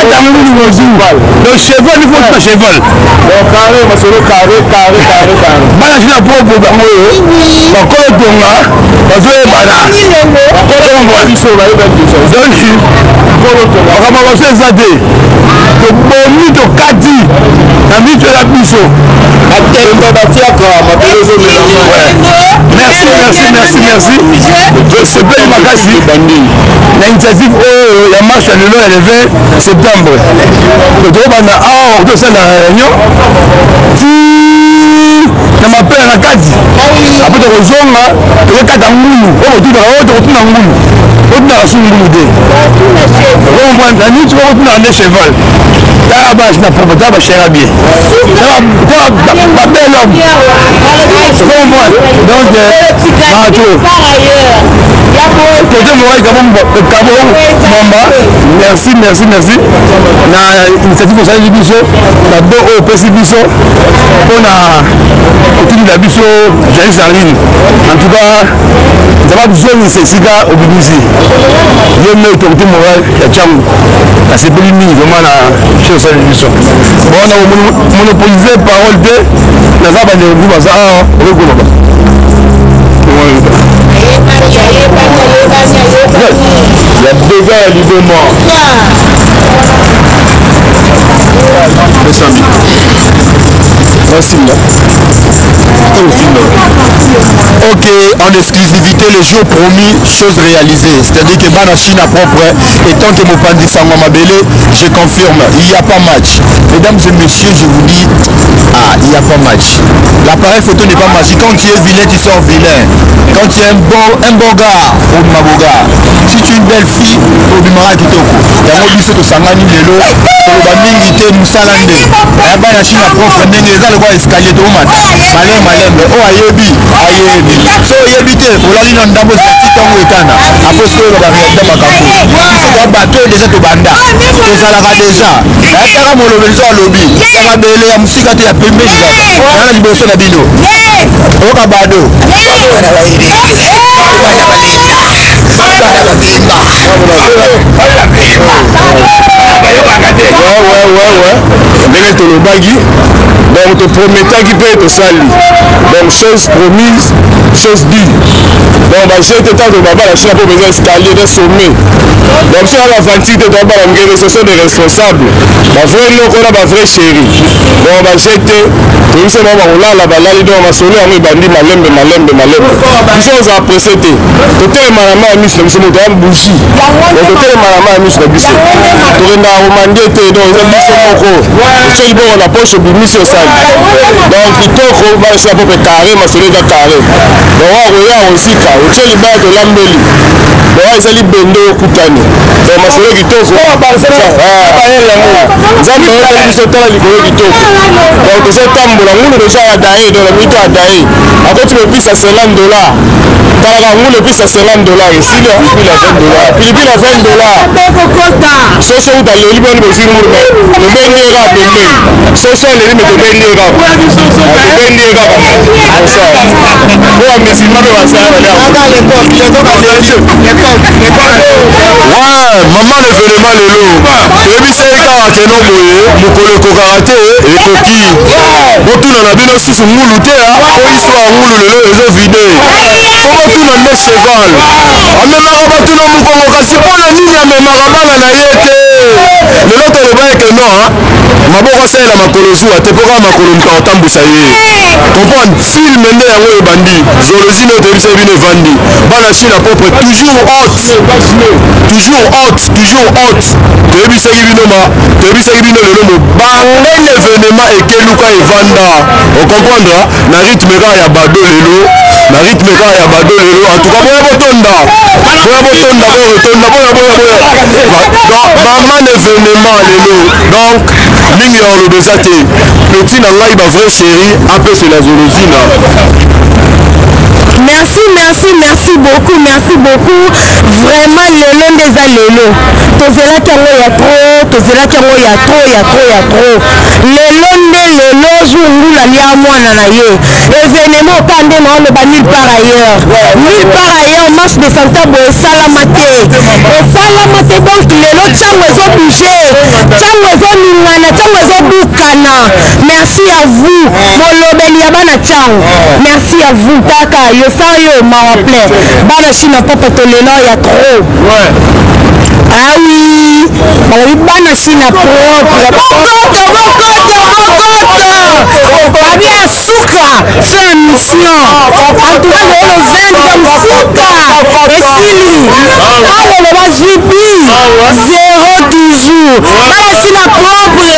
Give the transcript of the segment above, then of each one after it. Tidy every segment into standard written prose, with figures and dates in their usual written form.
Kata ngulu bonjour. Donc cheval il faut pas cheval. Donc carré masolo carré carré carré carré. Bana sina propre bango oyo. Bakolo tonga bazoyebana. Biso bayeba biso. Donc makambo baso eza te. Tobomi tokati na miso ya biso. Batemba batiaka mabele ezomela. Merci merci merci merci. Tosepeli makasi na initiative oyo ya marche ya lelo ya le 20 septembre. Tokobanda awa tosala réunion ti na mapela na kati apres tokozonga tokokata ngulu oyo kotunaka oyo tokotuna ngulu otunaka su ngulu te okomprendre na niti okotunaka nde cheval. Tala basi na propre, tala bachera bien, tala babel homme, okomprendre. Donc bato côté moral Kabo Mwamba, merci merci merci na initiative osaleli biso na do oyo opesi biso mpona kotindela biso journaliste en ligne. En tout cas nzambe azongisa esika obimisi ye me autorité morale ya Tshangu. Nasepeli mingi vraiment na chose osaleli biso. Bon, na monopolise parole te, naza bandeko mosusu baza awa okoki koloba. Ya dega ya liboma. Esambi. Merci. Ok, en exclusivité, le jour promis, chose réalisée. C'est-à-dire que Bana Chine propre, et tant que Mopandi Sangwa Mabele, je confirme, il n'y a pas match. Mesdames et messieurs, je vous dis, ah, il n'y a pas match. L'appareil photo n'est pas magique. Quand tu es vilain, tu sors vilain. Quand tu es un bon gars, obima gars. Si tu es une belle fille, obimara kitoko. Yango biso tosangani lelo, toloba mingi te, mosala nde. Aya bana Chine propre ndenge eza lokola escalier toomata. Malembe malembe, oyo ayebi, ayebi. So oyebi te, olali na ndambo ezali ntango etana. Après soki oyo barealite makambo. Biso toa bato oyo deja tobanda. Tozalaka deja. Ayataka molobeli so alobi. Ya mabele ya mosika te ya pembeni kaka. Nana liboso na bino. Oyoka bado. Bana bayebe. Bana balinda. Bana bavimba. Ouais. Ndenge tolobaki, donc toprometaki mpe tosali. Donc chose promise, chose due. Donc bajete ntango babala Chine mpo eza escalier de sommet. Donc biso na baventure te, tobala ngele, ce sont des responsables, bavrai noko na bavrai chéri. Donc bajete toyebisi bango bakolala balali. Donc masolo yango ebandi malembe malembe malembe. Biso ozala presse te, totelema na mai ya miso na biso, moto ya bougie. Donc totelema na mai ya miso na biso, tokendaka komandie te. Donc eza biso moko otie liboko na poche, obimisi, osali. Donc kitoko, bana propre carré, masolo eza carré. Donc oya koya kozika, otie libaya, tolambeli. Donc oyo eza libende oyo okutani. Donc masolo kitoko, Nzambe oyebeli biso, tala likolo kitoko. Donc tozotambola ngulu deja ya daye. Donc na minute ya daye akoti mopesa 50 $. Talaka ngulu epesa 50 $, esili pilipili ya 20 $. Soso uta leli boni bozwi ngulu, me tobendi ye kaka pembeni. Soso aleli, me tobendi ye kaka, tobendi ye kaka. Po ya musulman mpe basala. Ouais, mama l'événement lelo toyebisaki kaka keno boye mokolo ekokaka te, ekoki botuna na bino susu ngulu te po histoire ya ngulu lelo ezovide. Po botuna nde cheval amemaka bato na mokongo, kasi mpo na nini amemaka bana na ye te? Lelo toloba eke non, maboko asalela makolo zuwa te, mpo kaka makolo moto akotambwisa ye. Comprendre film nde yango ebandi zoologie nde toyebisaki bino evandi. Bana Chine propre, toujours haute, toujours haute, toujours haute. Toyebisaki bino ma toyebisaki bino lelo mobangeli événement ekeluka evanda. Ocomprendre na rythme kaka ya bado lelo, na rythme kaka ya bado lelo. En tout cas boya botonda, boya botonda, boya botonda, boya boya boya. Donc mama l'événement lelo, donc mingi ya koloba eza te. Petit na ngai, bavrai chéri, apesela zoologie na Merci, merci, merci beaucoup, merci beaucoup vraiment. Lelo nde eza lelo, tozelaki yango ya trop, tozelaki yango ya trop, ya trop, ya trop. Lelo nde lelo, jour ngula lia mwana na ye. Événement oka nde naoloba, nulle part ailleurs, nulle part ailleurs. Marche de santé boye esalama te, esalama te. Donc lelo ntango ezobouge, ntango ezoningana, ntango ezobukana. Merci à vous, molobeli ya bana ntango. Merci à vous kaka yo sa yo mawa plein bana China popo tolela ya trop. Ah oui, balobi bana China propre. Bokoto, bokoto, bokoto. Babi ya suka, fin mission. En tout cas, lelo 20 comme suka. Esili. Alelo bazwi bi. Zéro toujours. Bana China propre.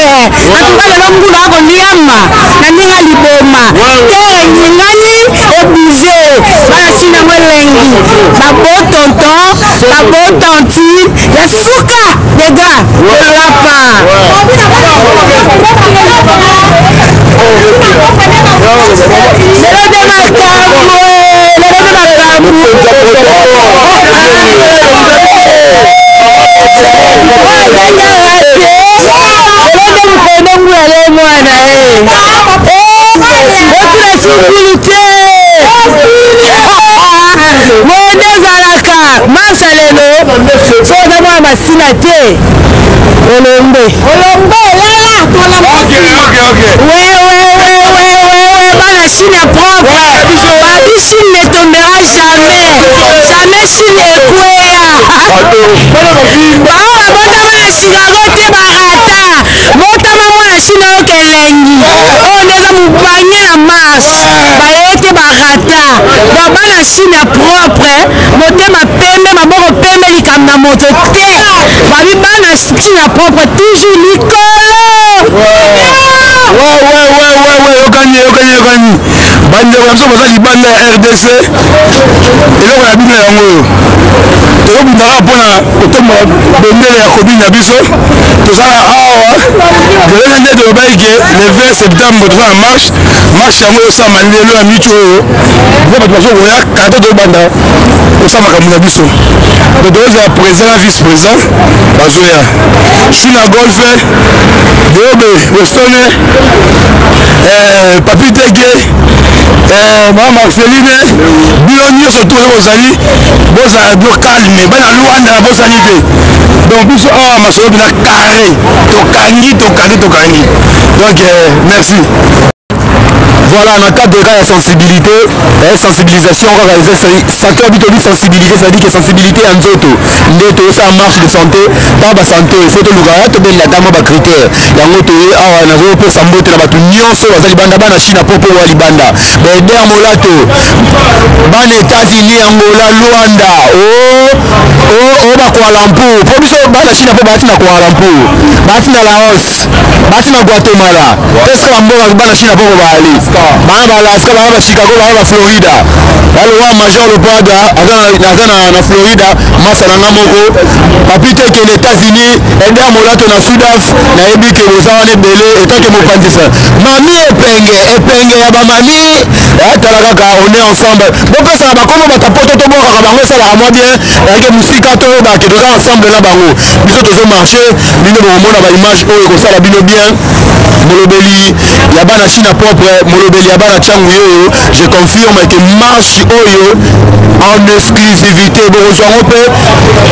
En tout cas, lelo ngulu akoliama na ndenge ya liboma. Terre eningani ebouge. Bana China ngo elengi. Ba beau tonton, ba beau tantine, ya suka dega olapa. Lelo nde makambo, lelo nde makambo. Oyo ezangaka te. Lelo nde mokolo ngula le mwana otuna sungulu te. Boye nde ezalaka marche lelo. So oza mwana masina te, olombe olombe lala wewewewewewe. Bana Chine propre, babi Chine ne tombera jamais, jamais. Chine ekweya. Bao babotama na Chicago te, barata botama mwana Chine oyoka elengi oyo nde eza mobanye na marche baye te, barata. Donc bana Chine ya propre, motema pembe, maboko pembe, likambo na moto te. Babi bana Chine ya propre toujours likolo. Wewewewewe, yokani, yokani, yokani. Bandeko na biso baza libanda ya RDC, eloko na bino yango oyo tozobundaka mpona kotombola bendele ya commune na biso. Toza na awa lolenge nde tolobaki ke le 20 septembre toza na marche. Marche yango ezosalama lelo na miniti oyo mpo bato bazokoya kata tozobanda kosala makambo na biso. Donc tozozala président na vice président bazoya China Golf, Deobe Westone, Papi Teke, mama Marceline, bino nyonso to oyo bozali, bozala bio calme. Bana Luanda bosani te. Donc biso awa masolo bina carré, tokangi, tokangi, tokangi. Donc merci. Voilà, na cadre ya sensibilité, sensibilisation kaka eza santé ya bito sensibilité, c'est-à-dire que sensibilité ya nzoto nde tozosala marche de santé. Pa basanté, il faut toluka ya tobelela ata mwa bacritère yango. Toye awa, nazopesa mbote na bato nyonso baza libanda, bana China popo wa libanda, baeder molato, bana États-Unis, Angola, Luanda, o bakuala Lumpur, mpo biso bana China mpo bati na Kuala Lumpur, bati na Laos, bati na Guatemala, presque bamboka bana China mpo baali bana ba Alaska, bana ba Chicago, bana ba Florida. Balowa Major Lopada aza na Florida, masa na nga moko Papi Teke na États-Unis, eder molato na Sudaf. Nayebi ke boza wana ebele etake mopanzisa mami epenge epenge ya bamami. Tala kaka, on est ensemble. Bopesaka bakombo bato poto, tobokaka bango, esalaka mwa bien yake mosika, toyebake toza ensemble na bango. Biso tozomarche, bino bokomona baimage oyo ekosala bino bien. Molobeli ya bana China propre, molobeli ya bana Ntiangu oyo, je confirme ke marche oyo en exclusivité bokozwa yango mpe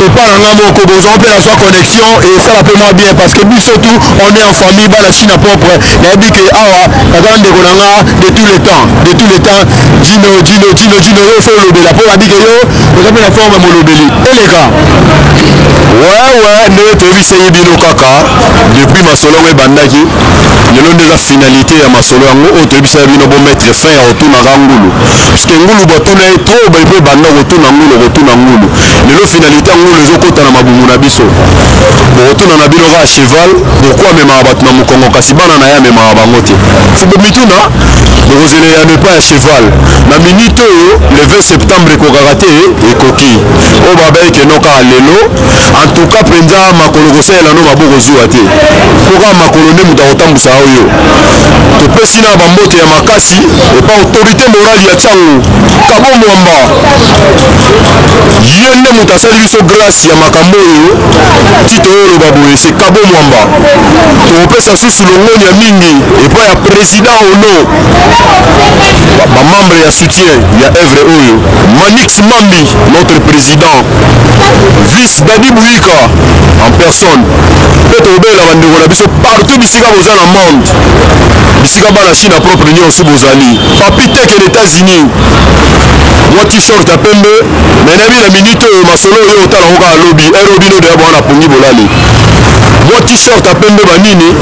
epa na nga moko, bokozwa mpe nazwa connexion esala mpe mwa bien, parce que biso tout on est en famille, bana China propre. Nayebi ke awa naza ndeko na nga de tous les temps, de tous les temps, Gino, Gino, Gino, Gino. Yo so olobela mpo babi ke yo oza mpe na forme molobeli eleka. Wewe, ndenge toyebisaki bino kaka depuis masolo yango ebandaki, lelo nde eza finalité ya masolo yango oyo toyebisaki bino. Bomettre fin ya kotunaka ngulu, parce ngulu batuna ye trop epo ebanda kotuna ngulu, kotuna ngulu. Lelo finalité ya ngulu ezokota na mabumu na biso. Bokotuna na bino kaka cheval, pourquoi amemaka bato na mokongo kasi bana na ye amemaka bango te? Fo bomituna, bokozela eyano epai ya cheval. Na minute oyo, le 20 septembre ekokaka te, ekoki oyo babayeke no kaka lelo. En tout cas mpenza makolo kosalela no maboko zuwa te, mpo kaka makolo nde moto akotambusa oyo. Topesi na bambote ya makasi epa autorité morale ya Ntiango, Kabo Mwamba, ye nde moto asali biso grâce ya makambo oyo ti toyoloba boye se Kabo Mwamba. Tokopesa susu longoni ya mingi epai ya président Ono, bamembre ya soutien ya œuvre oyo, Manix Mambi notre président, vice Dadi Bouyika en personne. Mpe tokobela bandeko na biso partout bisika boza na monde, bisika bana Chine propre nyonso bozali. Papi Teke na États-Unis, mwa t-shirt ya pembe me nayebi na minute oyo masolo oyo otala yango kaka lobi ero bino deya bwana pongi bolali mwa t-shirt ya pembe banini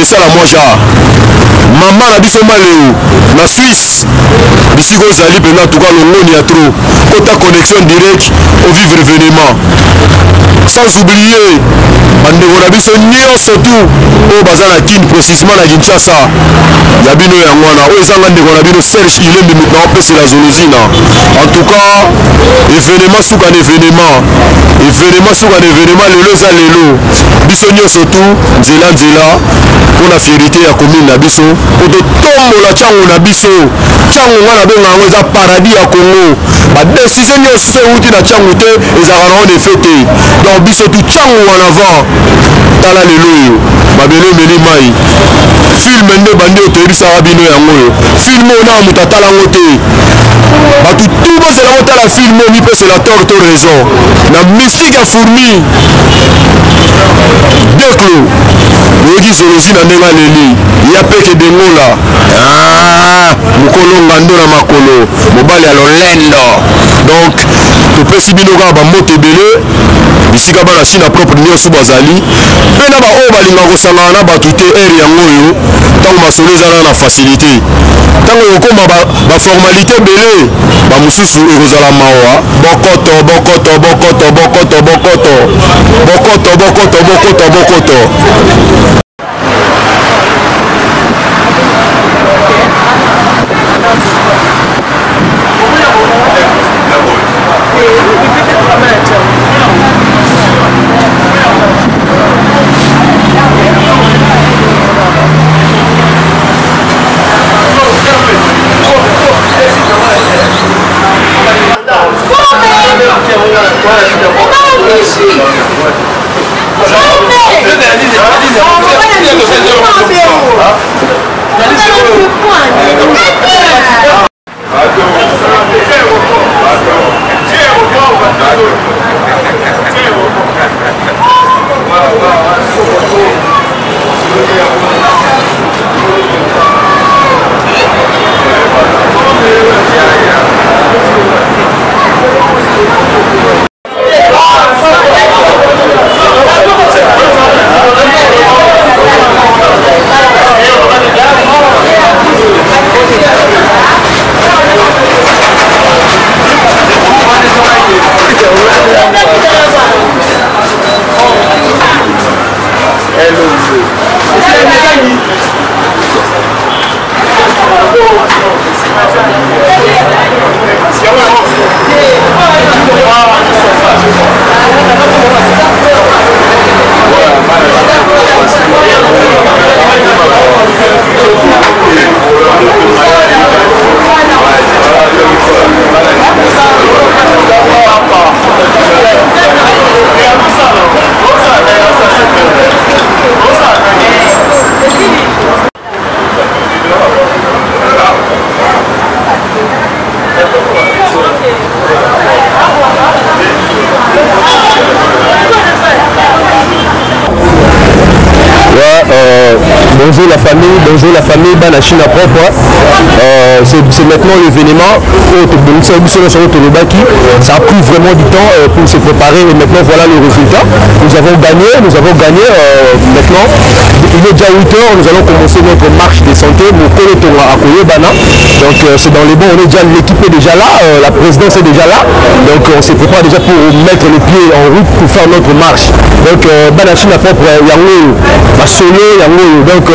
esala mwa genre. Mama na biso Maleo na Suisse, bisika ozali mpenza tuka longoni ya trop kota connexion direct au vivre événement. Sans oublier bandeko na biso nyonso tu oyo baza na Kin, précisement na Kinshasa ya bino yango wana oyo ezanga ndeko na bino Serge Ilembi, moto na opesela Zolozina. En tout cas événement suka na événement, événement suka na événement. Lelo eza lelo, biso nyonso tu nzela nzela mpona fierité ya commune na biso, po totombola ntango na biso. Ntango nga nabenga yango eza paradis ya Congo. Badécision nyonso so euti na ntango te ezalaka na wana effet te. Donc biso tu ntango en avant. Tala lelo oyo mabele emeli mai, film nde bandi oyo toyebisaka bino yango oyo. Film oyo na moto atala yango te, bato tu bozela kotala film oyo mipesela tort to raison na mystique ya fourmi Deklo. Oyoki Zolozi na ndenge aleli ya peke dengola. Ah, mokolo ngando na makolo mobali ya lolendo. Donc topesi bino kaka bambote ebele bisika bana Chine propre nyonso bazali, mpe na baoyo balingaka kosangana na bato te. Ere yango oyo ntango masolo eza na facilité, ntango ekokóma baformalité ebele, bamosusu ekozala mawa. Bokoto bokoto bokoto bokoto bokoto bokoto bokoto bokoto bokoto. Ouais, bonjour la famille, bonjour la famille, Bana Chine propre. C'est maintenant l'événement. Ça a pris vraiment du temps pour se préparer et maintenant voilà le résultat. Nous avons gagné, nous avons gagné. Maintenant, il est déjà 8 heures, nous allons commencer notre marche de santé. Donc c'est dans les bons, on est déjà, l'équipe est déjà là, la présidence est déjà là. Donc on se prépare déjà pour mettre les pieds en route pour faire notre marche. Donc Bana Chine propre, yango, solo yango. Donc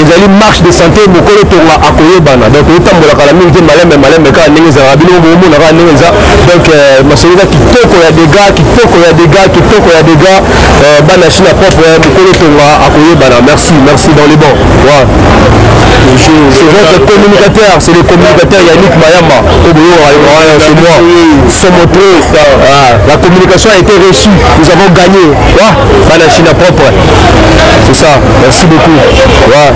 ezali marche de santé mokolo tonga akoyebana. Donc otambolaka kala mingi te, malembe malembe kaka ndenge ezalaka, bino bomona kaka ndenge eza. Donc masolo eza kitoko ya dégâts, kitoko ya dégâts, kitoko ya dégâts. Bana Chine propre, mokolo tonga akoyebana. Merci, merci. Dans les bons, ouais. C'est votre communicateur, c'est le communicateur Yannick Mayama. C'est moi. Somoto. Ah, la communication a été reçue. Nous avons gagné. Ouais. Bana Chine propre. C'est ça. Merci beaucoup. Ouais.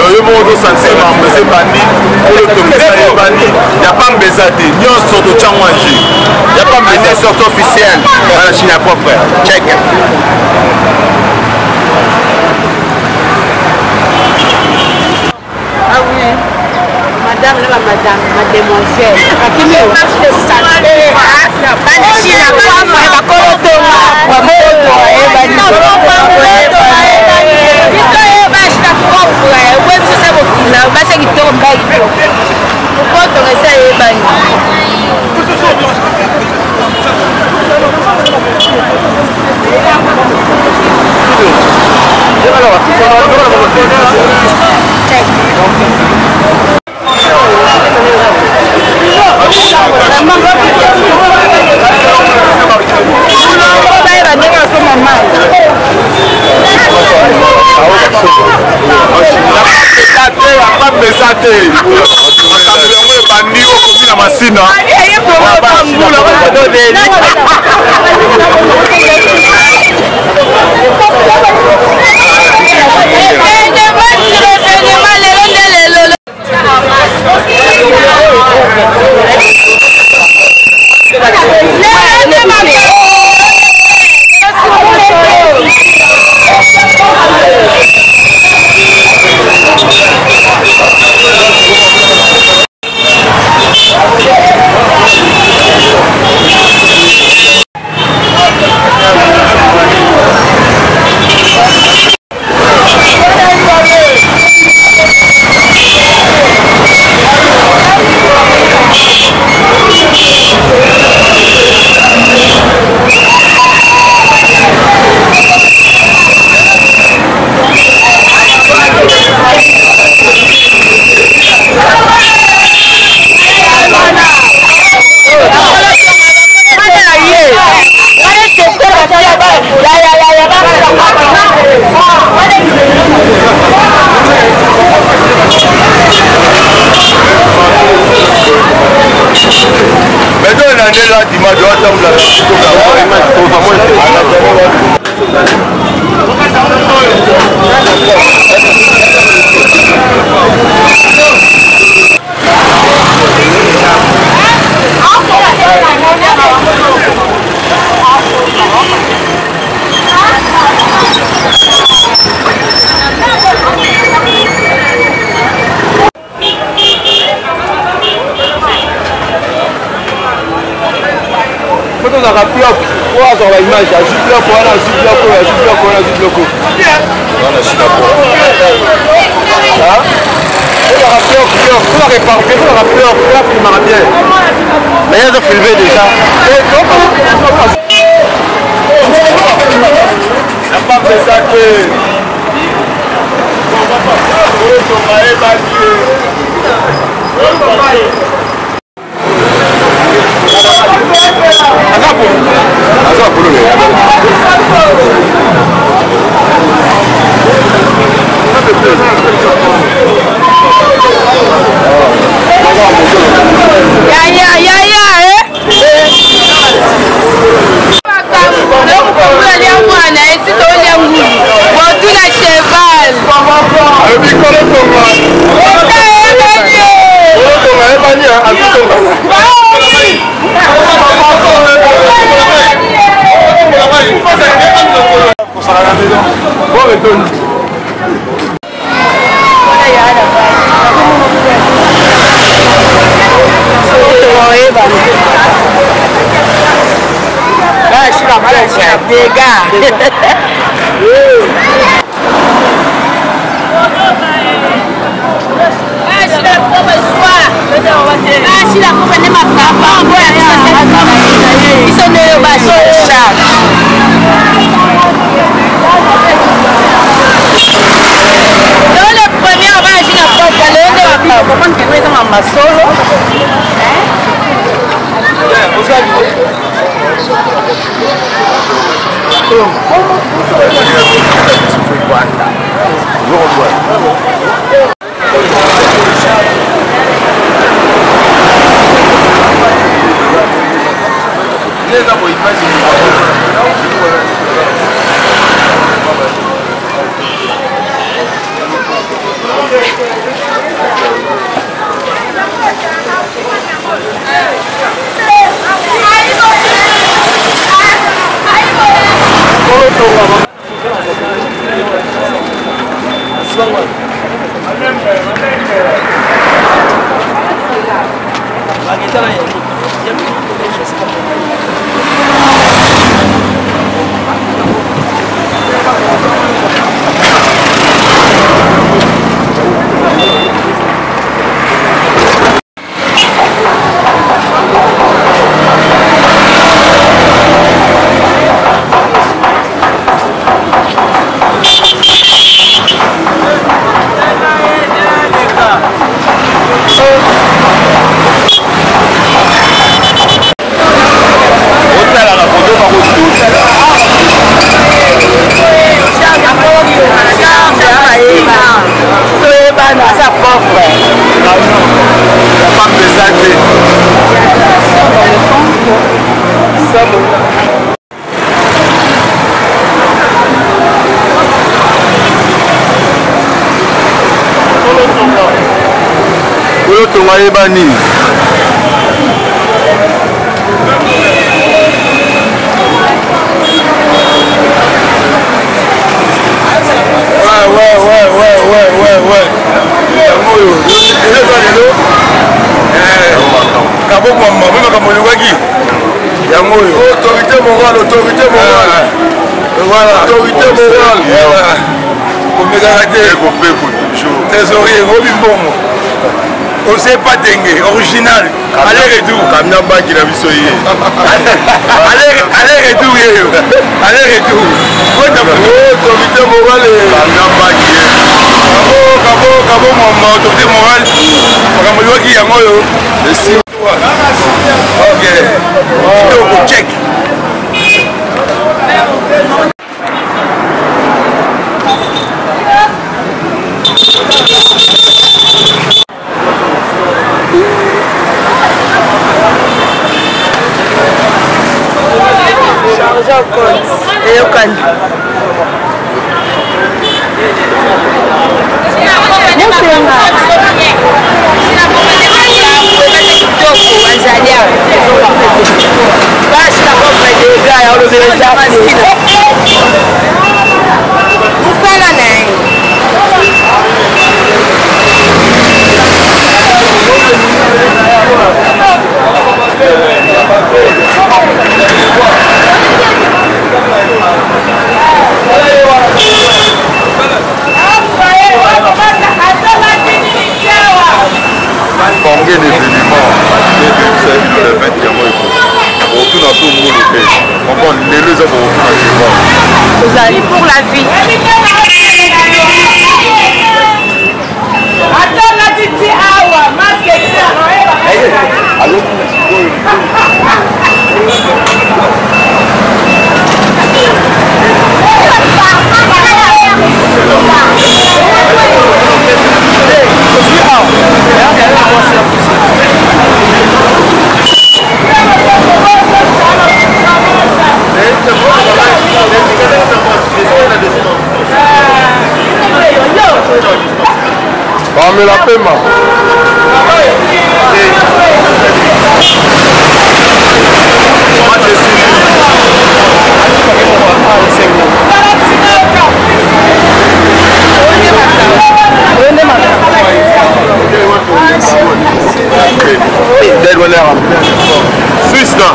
Yo moko tosentir mambo eza ebandi oyo tongisa ebandi ya pamba eza te, nyonso totyango en jeu ya pamba eza sorte officielle na Chine ya propre check. Ah oui, madame na bamadame, mademoiselle akimi banashina bakolo tonga biso ye bashina propre oye biso sa bokila basi ya kitoko mbai kitoko mokotonga esi ayebani. Bayeba ndenge asomba mai. Pamba eza te, makambo yango ebandi okomi na masina. Événement lelo nde lelo. nde ladima do atambola Faut tozalaka bloc oyo azwaka baimage azwi bloc wana azwi bloc oyo azwi bloc wana azwi bloc oyo wana sika tozalaka bloc bloc tozalaka éparpillé tozalaka bloc oyo afilmaka bien mais ye azo filme déjà na pape eza te Yaya, yaya, eh? Lokola lia mwana esi tolia ngulu botuna cheval alobi kolo tonga kolo tonga yebani azitonga Biso nde oyo bashar. Lelo le premier avant ya na pokwa lelo nde bakomprendre que eza mama solo. Otalaka koto bakotuta. Toyebana aza propre. Papa mpeza te. Oyo tonga yebani. Ouais, ouais, ouais, ouais, ouais, ouais, ouais. Yango oyo, lelo eza lelo. Kabongwama, mpe makambo olingaki. Yango oyo. Autorité morale, autorité morale. Voilà, autorité morale. Komekaka te. Trésorier, obi mbongo. Ose pas denge, original. Aller retour. Kamina banki na biso ye. Aller retour ye yo. Aller retour. Autorité morale. Kamina banki ye. Kabo kabo kabo mama autorité morale. Makambo yoki yango oyo. Esi. Ok. Kitoko check. compte eyokani. Mosala na ye. Combien d'événements le 20 yango ekotuna so ngulu te comprendre lelo eza kokotuna devant. Ozali pour la vie. Ata natiti awa maske. Bamela pema. Suisse là.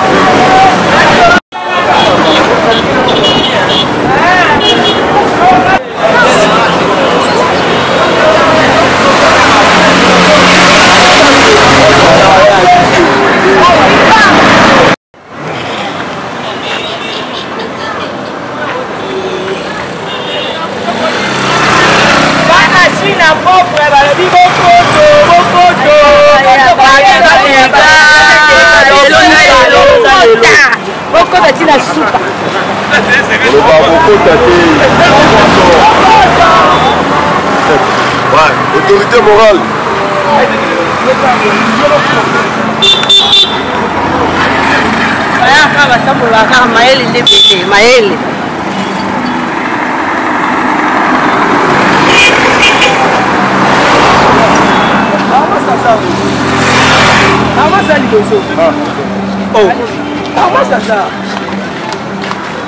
Bana China propre balobi bokoto bokoto bokota ntina suka. Oloba kokota te. Ouais, autorité morale. Bayaka batambolaka kaka mayele nde ebele mayele.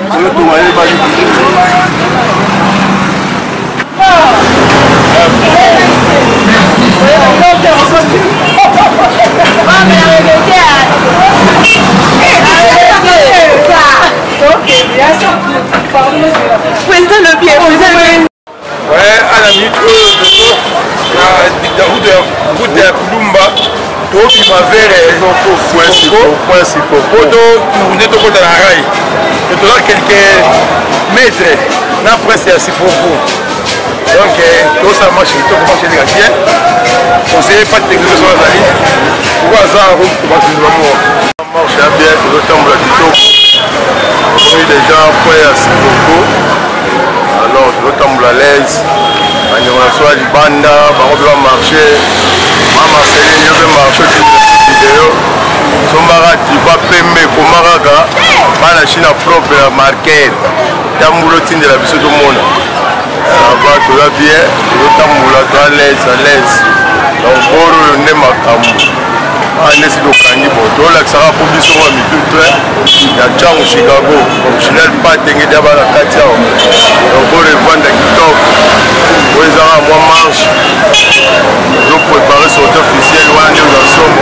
Oyo ayebaki. Président le bien, président le Ouais, à la minute oyo tozo na route ya Kulumba, tokima vers po totourne, tokota na rail, totoza quelques mètres na prince ya Sifoko. Donc tosala marche kitoko, marche eleka bien. Conseiller pas technique so azali pourquoi aza kobakinzwa moko. Marche ya bien, tozotambola kitoko, tokomi déjà point ya Sifoko. Alors tozotambola l'aise, bandeko na so ya libanda bango mpe bamarche. Ma Marceline, yo mpe marche, video sombaka tiba pembe, ekoma kaka bana China propre ya marker. Tambola, otindela biso tomona. Ça va, toza bien, tozotambola, toza l'aise, à l'aise. Donc boro oyo nde makambo awa nde si tokangi bo tolakisaka mpo biso wa mitu train ya Ntango Chicago original pa tenge dia bana kati awa. Donc boro evanda kitoko, oyo ezaka mwa marche, tozoprépare sortie officielle wana nde oza somo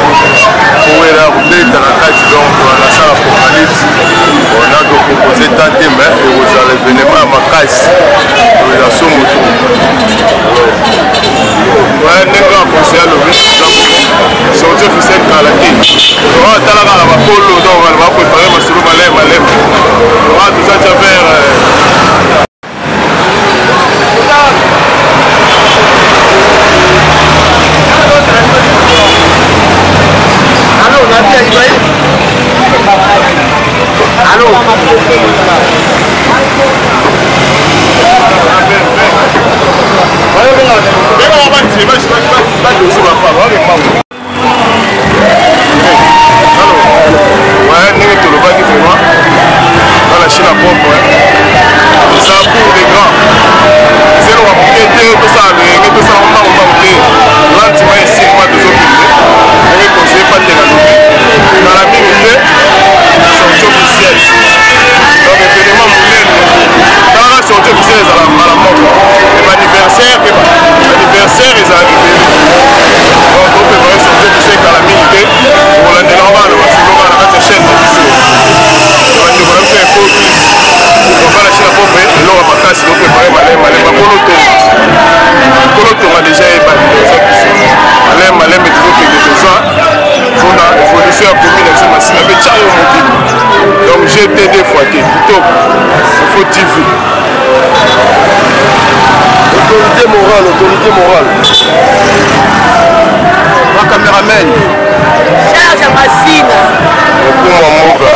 owela kobeta na kati. Donc na sala apocalypse, ona topropose ta te, mais ekozala événement ya makasi, eza somo to. Ndenge aconseille alobi, sortie officielle kala te. Toka tala kaka bakolo, donc baprépare masolo maleme maleme. Toka toza tia vers. Allô. Ouais, ndenge tolobaki vraiment, bana China propre. komona évolution ya commune na biso Masina mpe Tshangu mobimba. Donc GTD fois te kitoko Info TV. Autorité morale, autorité morale. Ma cameraman. Charge Masina. Okuma mboka.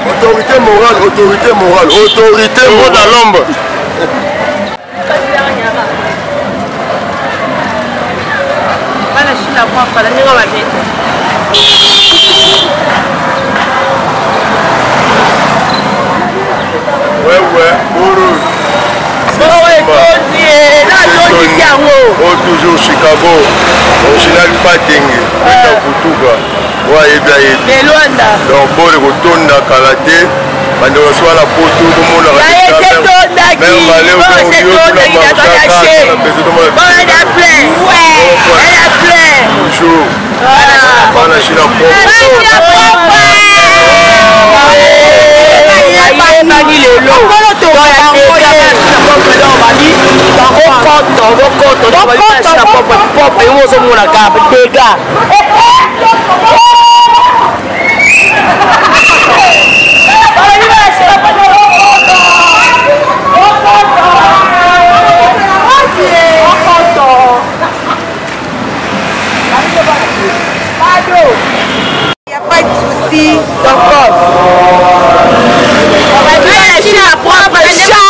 Autorité morale, autorité morale, autorité morale à l'ombre. Ouais, ouais, Boro. Oh, toujours Chicago. Original Patenge. Beta Futuka. oyo ayebi ayebi donc bole kotonda kala te bandeko so wana poto bomonakatonagitoujours bana shina bayebani lelo propre yango ozomona kaka dega Pas de soucis, d'accord. Propre chat.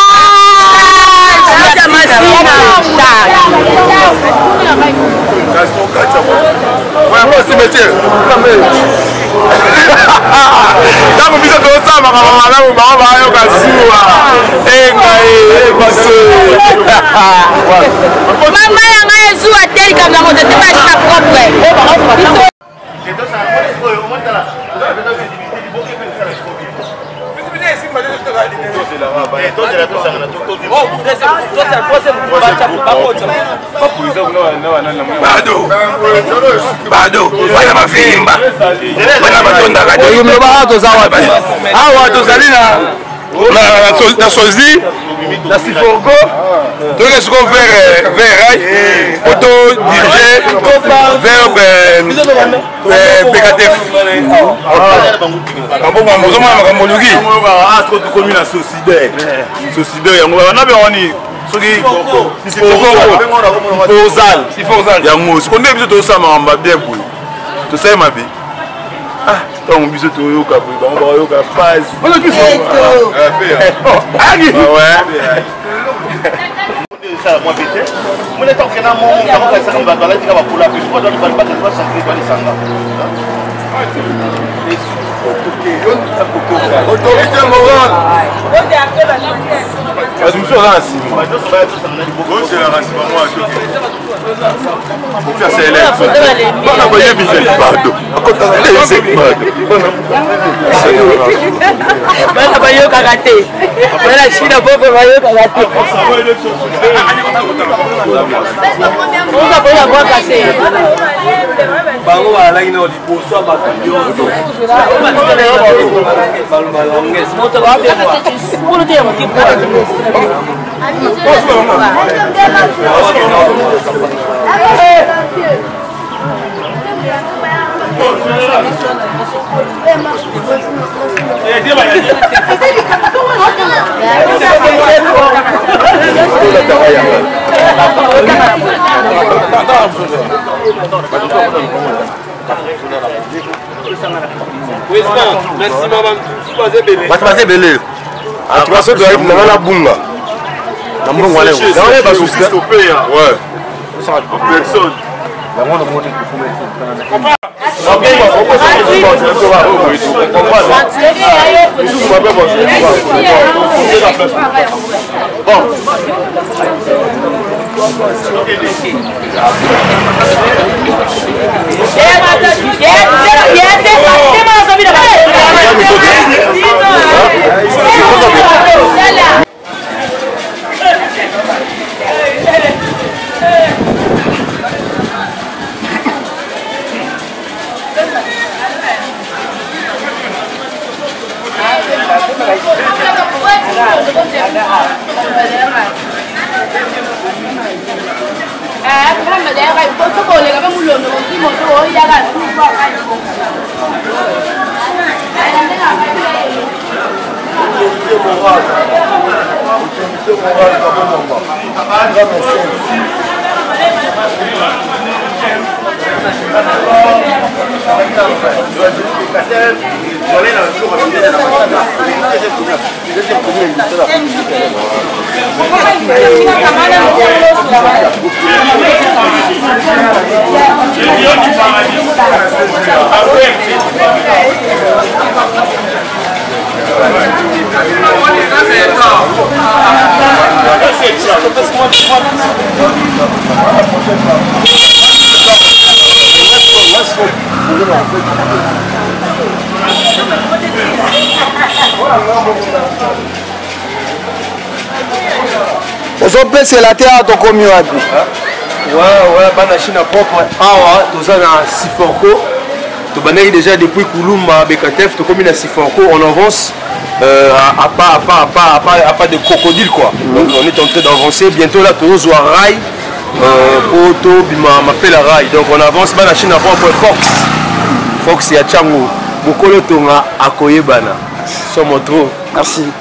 Ntango biso tozosala makambo malamu, bango bayoka zuwa engai ebiso. Mama ya ngai ezuwa te, likambo ya moto te, bashina propre. Bado bado bana bavimba, bana batondaka te. Toza wapi awa? Tozali na sozi na siforgo, toyoki sikoyo vers rail po to dirige vers PKTF. Ozomona makambo oluki tokomi na socidaire, socidaire yango wana wani soki siforzal yango siko nde biso tozosala makambo ya bien boye, tosali mabe. Ntango biso toyoka boye, bango bayoka pasi. Autorité morale. Bato mosusu aza na nsima, bana bayebi te pardon, akotaka lese pardon. Bana bayokaka te, bana shina popo bayokaka te. Bango bazalaki na liboso ya bato nyonso. Bato baza ebele. En tout cas, soki toyaki nanga na bunga na mbongo wana yango basusi. Ouais. Yango namoni. Autorité morale, autorité morale, Kabonamba, grand mécène. Ozopesela te awa tokomi wapi? Ouais, bana Chine propre awa toza na Siforco, tobandaki déjà depuis Kulumba Bekatef, tokomi na Siforco, on avance à pas, à pas, à pas, à pas, à pas de crocodile quoi. Donc on est en train d'avancer, bientôt là tozozwa rail po tobima mapela rail. Donc on avance, bana Chine propre, Fox Fox ya Chango mokolo tonga akoyebana somo trop. Merci.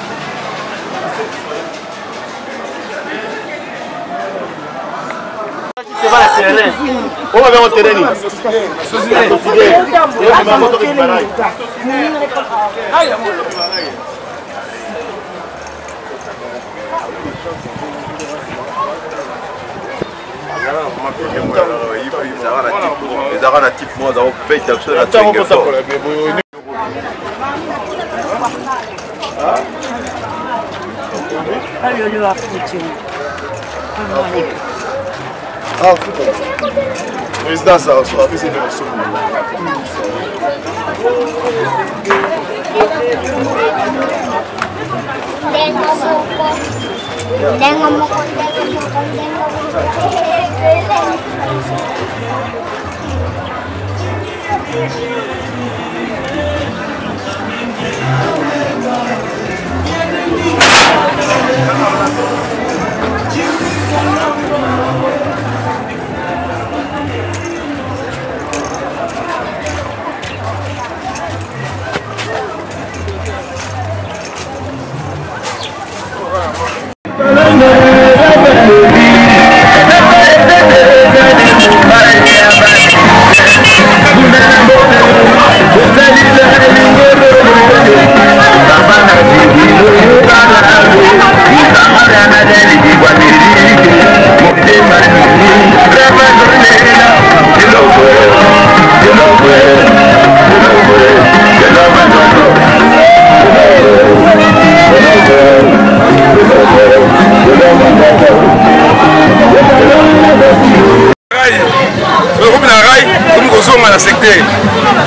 Ezalaka na type moko aza kopeta biso na twenge fort. Président, ça apesi nde masumu. Ndenge moko, ndenge moko, ndenge moko. Okomi na rail, okomi kozonga na secteur.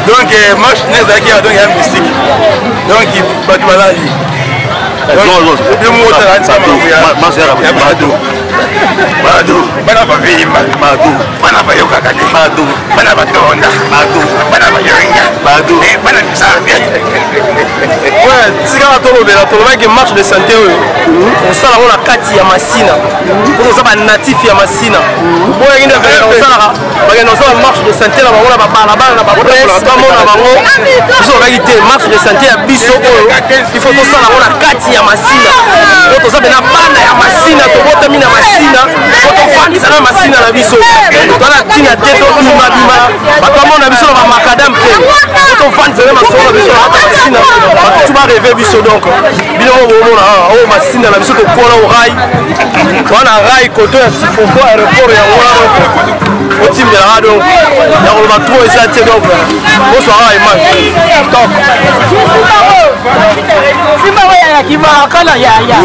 Donc marche ne ezalaki ya donc ya mystique, donc bato balali ya bado bado, bana bavimba bana bayokaka te, bana batonda, bana bayoringa, bana misala. Ouais, tikaka tolobela, tolobaki marche de santé oyo osala yango na kati ya Masina, po toza banatif ya Masina. Boyaki nde osalaka, bakende kosala marche de santé na bango na babalabala na bapresse, bamona bango. Biso olobaki te, marche de santé ya biso oyo il faut tosala yango na kati ya Masina, po toza pena bana ya Masina, tobotami na Masina, po tofandisa na Masina na biso. Toza ntina te tobimabima bato bamona biso na bamakadam te, tovandisana masolo na biso na masina, bato tu bareve biso. Donc bino moko bomona oyo masina na biso, tokola orai wana rai koto ya sifoko aéroport yango wana otimbelaka. Donc ya koloba trop eza te. Donc boswaka image top. Simba oyo ya kimakala yaya.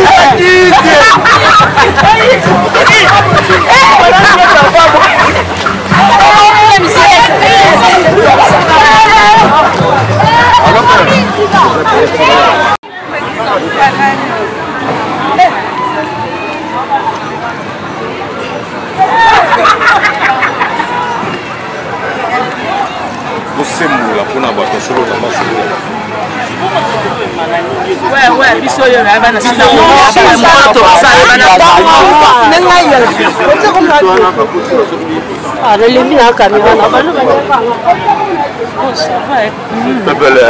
Tosembola mpona bato solo na masolo. Biso oyo bana nalembi na kamera na pepele.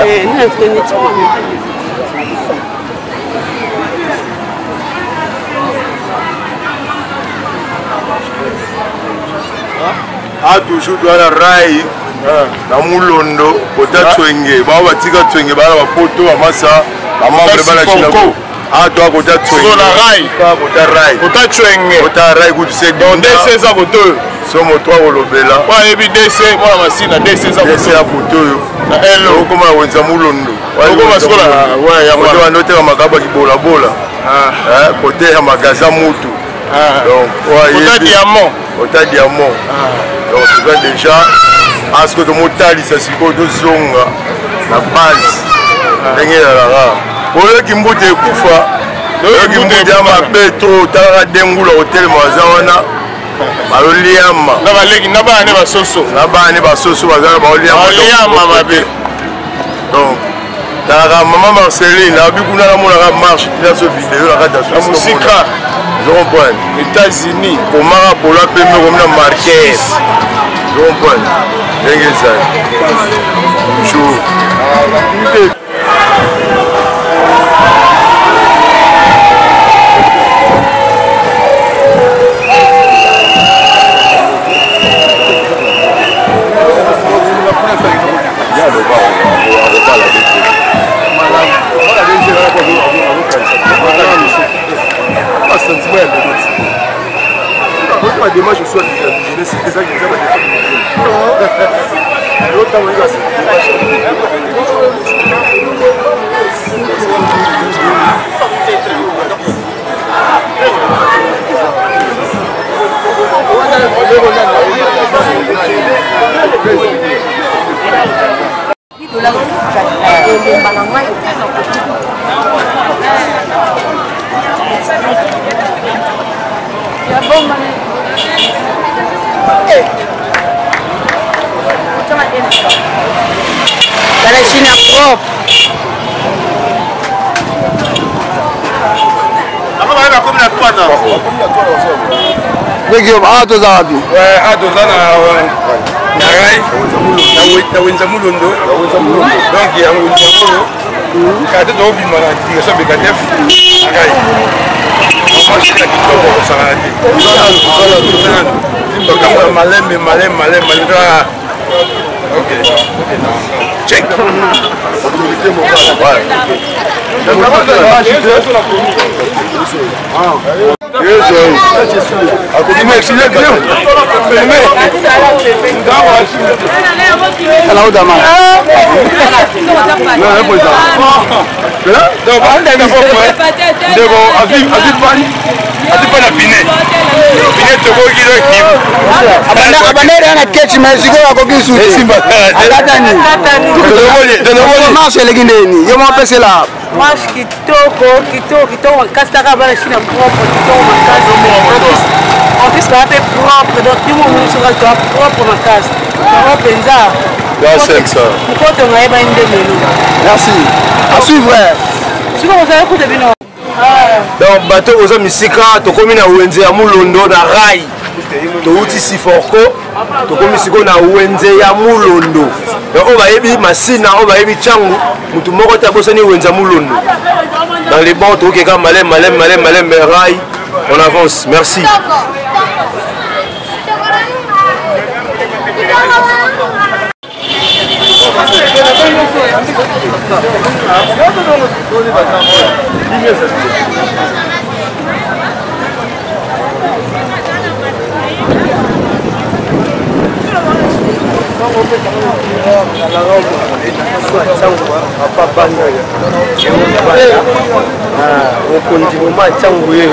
A toujours toza na rai na Mulondo, kota Tswenge, bao batika Tswenge, bana bapoto, bamasa, bamembre bana China. A toa kota Tswenge na rai. Kota rai. Kota Tswenge. Kota rai kutu se. Donc DC eza kote oyo. So moto akolobela. Po ayebi DC, mwana Masina, DC eza DC ya kote oyo. Na elo. Okoma na wenza Mulondo. Okoma sikola yango kote bando oteka makabo ya kibolabola, kote ya magasin mutu. Donc kota diamant. Kota diamant. Donc toza déjà aske tomotalisa sikoyo, tozonga na base ndenge ezalaka. Oyoki mbuta ekufa, oyoki mbuta ya mabe to otalaka dengula kotelema, baza wana baloliama. Na baleki na bana ne basoso. Na bana ne basoso baza baoliama mabe. Donc talaka mama Marceline abi kuna, namonaka marche tina so video na kati ya mosika. Ozo comprendre? États-Unis. Komaka pola pembe komi na marquer, ozo comprendre ndenge ezali toujours. Sentiment ya lelo badémarche mosusu ya jeunesse eza eza badefo lelo ntango eza démarche. Elemba na ngai. Bana Chine propre. Guillaume, awa toza wapi? Awa toza na rai na wenza Mulondo. Donc ya wenza oyo kaka te, tokobima na direction Bekatef rai mashina kitoko kosangana te, tokamona malembe malembe malembe malembe. Ok, check. Autorité morale. Alaudama. Ndeko azwi na pine pine tokoki. Abandere na kechi, mais sikoyo akoki suti akatani. Marche eleki ndeni yo mopesela. Marche kitoko, kitoko, kitoko makasi. Taka bana Chine propre, kitoko makasi. En plus baa mpe propre. Donc bimo mosuka toa propre makasi yango mpenza. Mokotonga yebani nde lelo. Merci, à suivre. Sikoyo kozala kuta bino. Donc bato oza misika, tokomi na wenze ya Mulondo na rai. Touti Siforco, tokomi sikoyo na wenze ya Mulondo. Donc oyo bayebi Masina, oyo bayebi Ntiangu, motu moko te abosani wenze ya Mulondo. Dans les bons, tokeka malem malem malem malem, rai, on avance. Merci. Mokonzi moma ntango ye.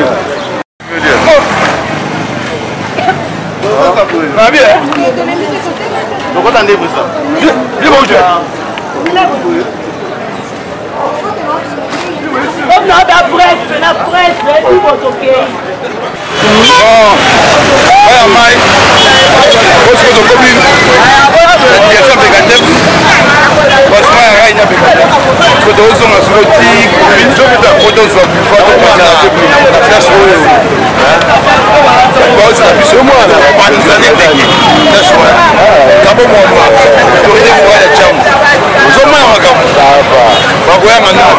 Oya mai osiko tokomi direction Bekatef, basement ya rai na Bekatef, po tozonga siko ti po tozwa bufa tokotana te place oyo baozela biso banzali ndenge place wana kabo mwamba autorité morale ya Tshangu ozomona makambo bakoyanga nao.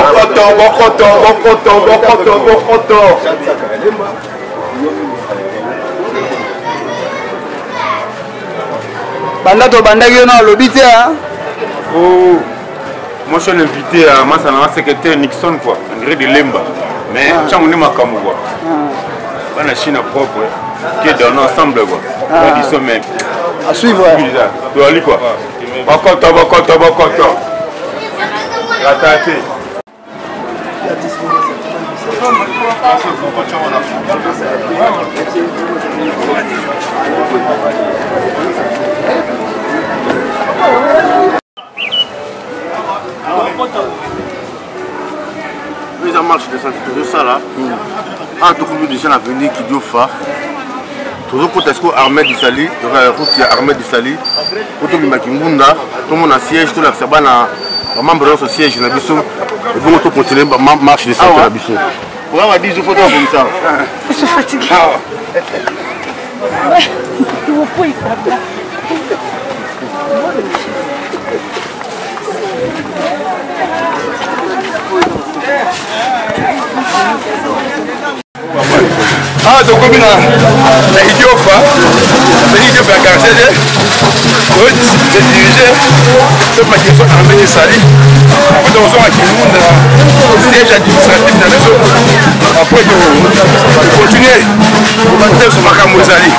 Bokoto, bokoto, bokoto, bokoto, bokoto. Banda tobandaki yo na olobi te. Oh, moi je suis invité à Masana, secrétaire Nixon quoi, André de Lemba. Mais ah. Tshangu nde makambo quoi. Ah. Bana Chine propre qui est dans l'ensemble quoi. Ah. Biso mais à suivre. Toali quoi. Bokoto, bokoto, bokoto. Rata te. Eza marche de santé tozosala awa, tokomi déjà na avenue Kidiofa, tozokota sikoyo Armée du Salut, route ya Armée du Salut po tobimaki ngunda, tomona siège, tolakisa bana bamembre nyonso siège na biso, ebongo tocontinue marche de santé na biso. Programme ya 10 jours, fo tobongisa. Je suis fatiguée. Ah, tokomi na Idiofa, na Idiofa ya quartier te, se dirige topema direction Armée esali po tokozonga Kimunda, siège administratif na biso. Après tocontinue kobateso makambo ezali.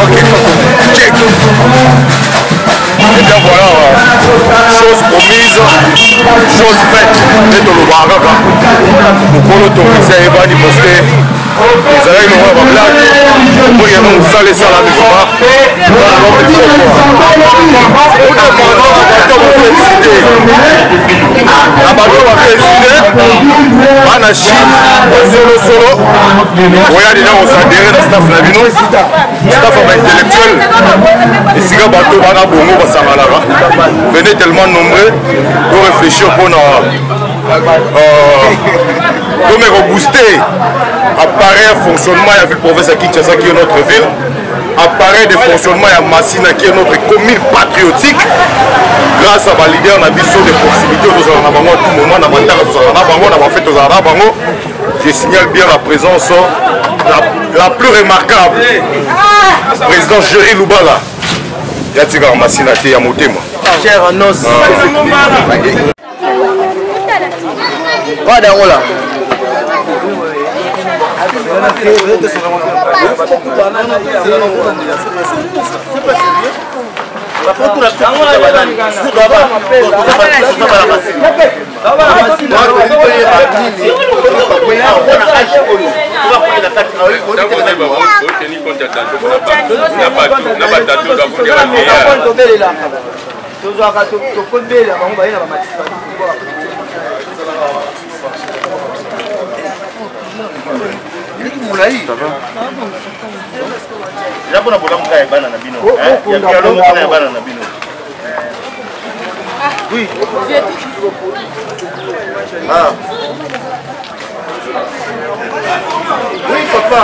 Ok, check. Et bien voilà, chose promise, chose faite. Nde tolobaka kaka mokolo tongisi ayebani, parce que ezalaki lokola bablague. Omoni yango mosala esalami vraiment. Bato bafélicité na bato bafélicité bana Chine solosolo oya deja kosadere na staff na bino, staff ya baintellectuel, esika bato bana bongo basanganaka. Venez tellement nombreux pour réfléchir mpona tomeka booster appareil fonctionnement ya ville province ya Kinshasa qui est notre ville, appareil de fonctionnement ya Masina qui est notre commune patriotique, grâce à baleader na biso de proximité oyo tozala na bango à tout moment, na bandaka tozala na bango, na bafete tozala na bango. Je signale bien la présence la plus remarquable, président Jerry Lubala ya tikaka Masina te ya motema. Cher annonce. Guarda yango la. Tozwaka tokobela bango baye na bamatisi. Molai eza mpona bolamu kaka ya bana na bino, ya dialogue mpona ya bana na bino. Oui. Ah. Oui, papa.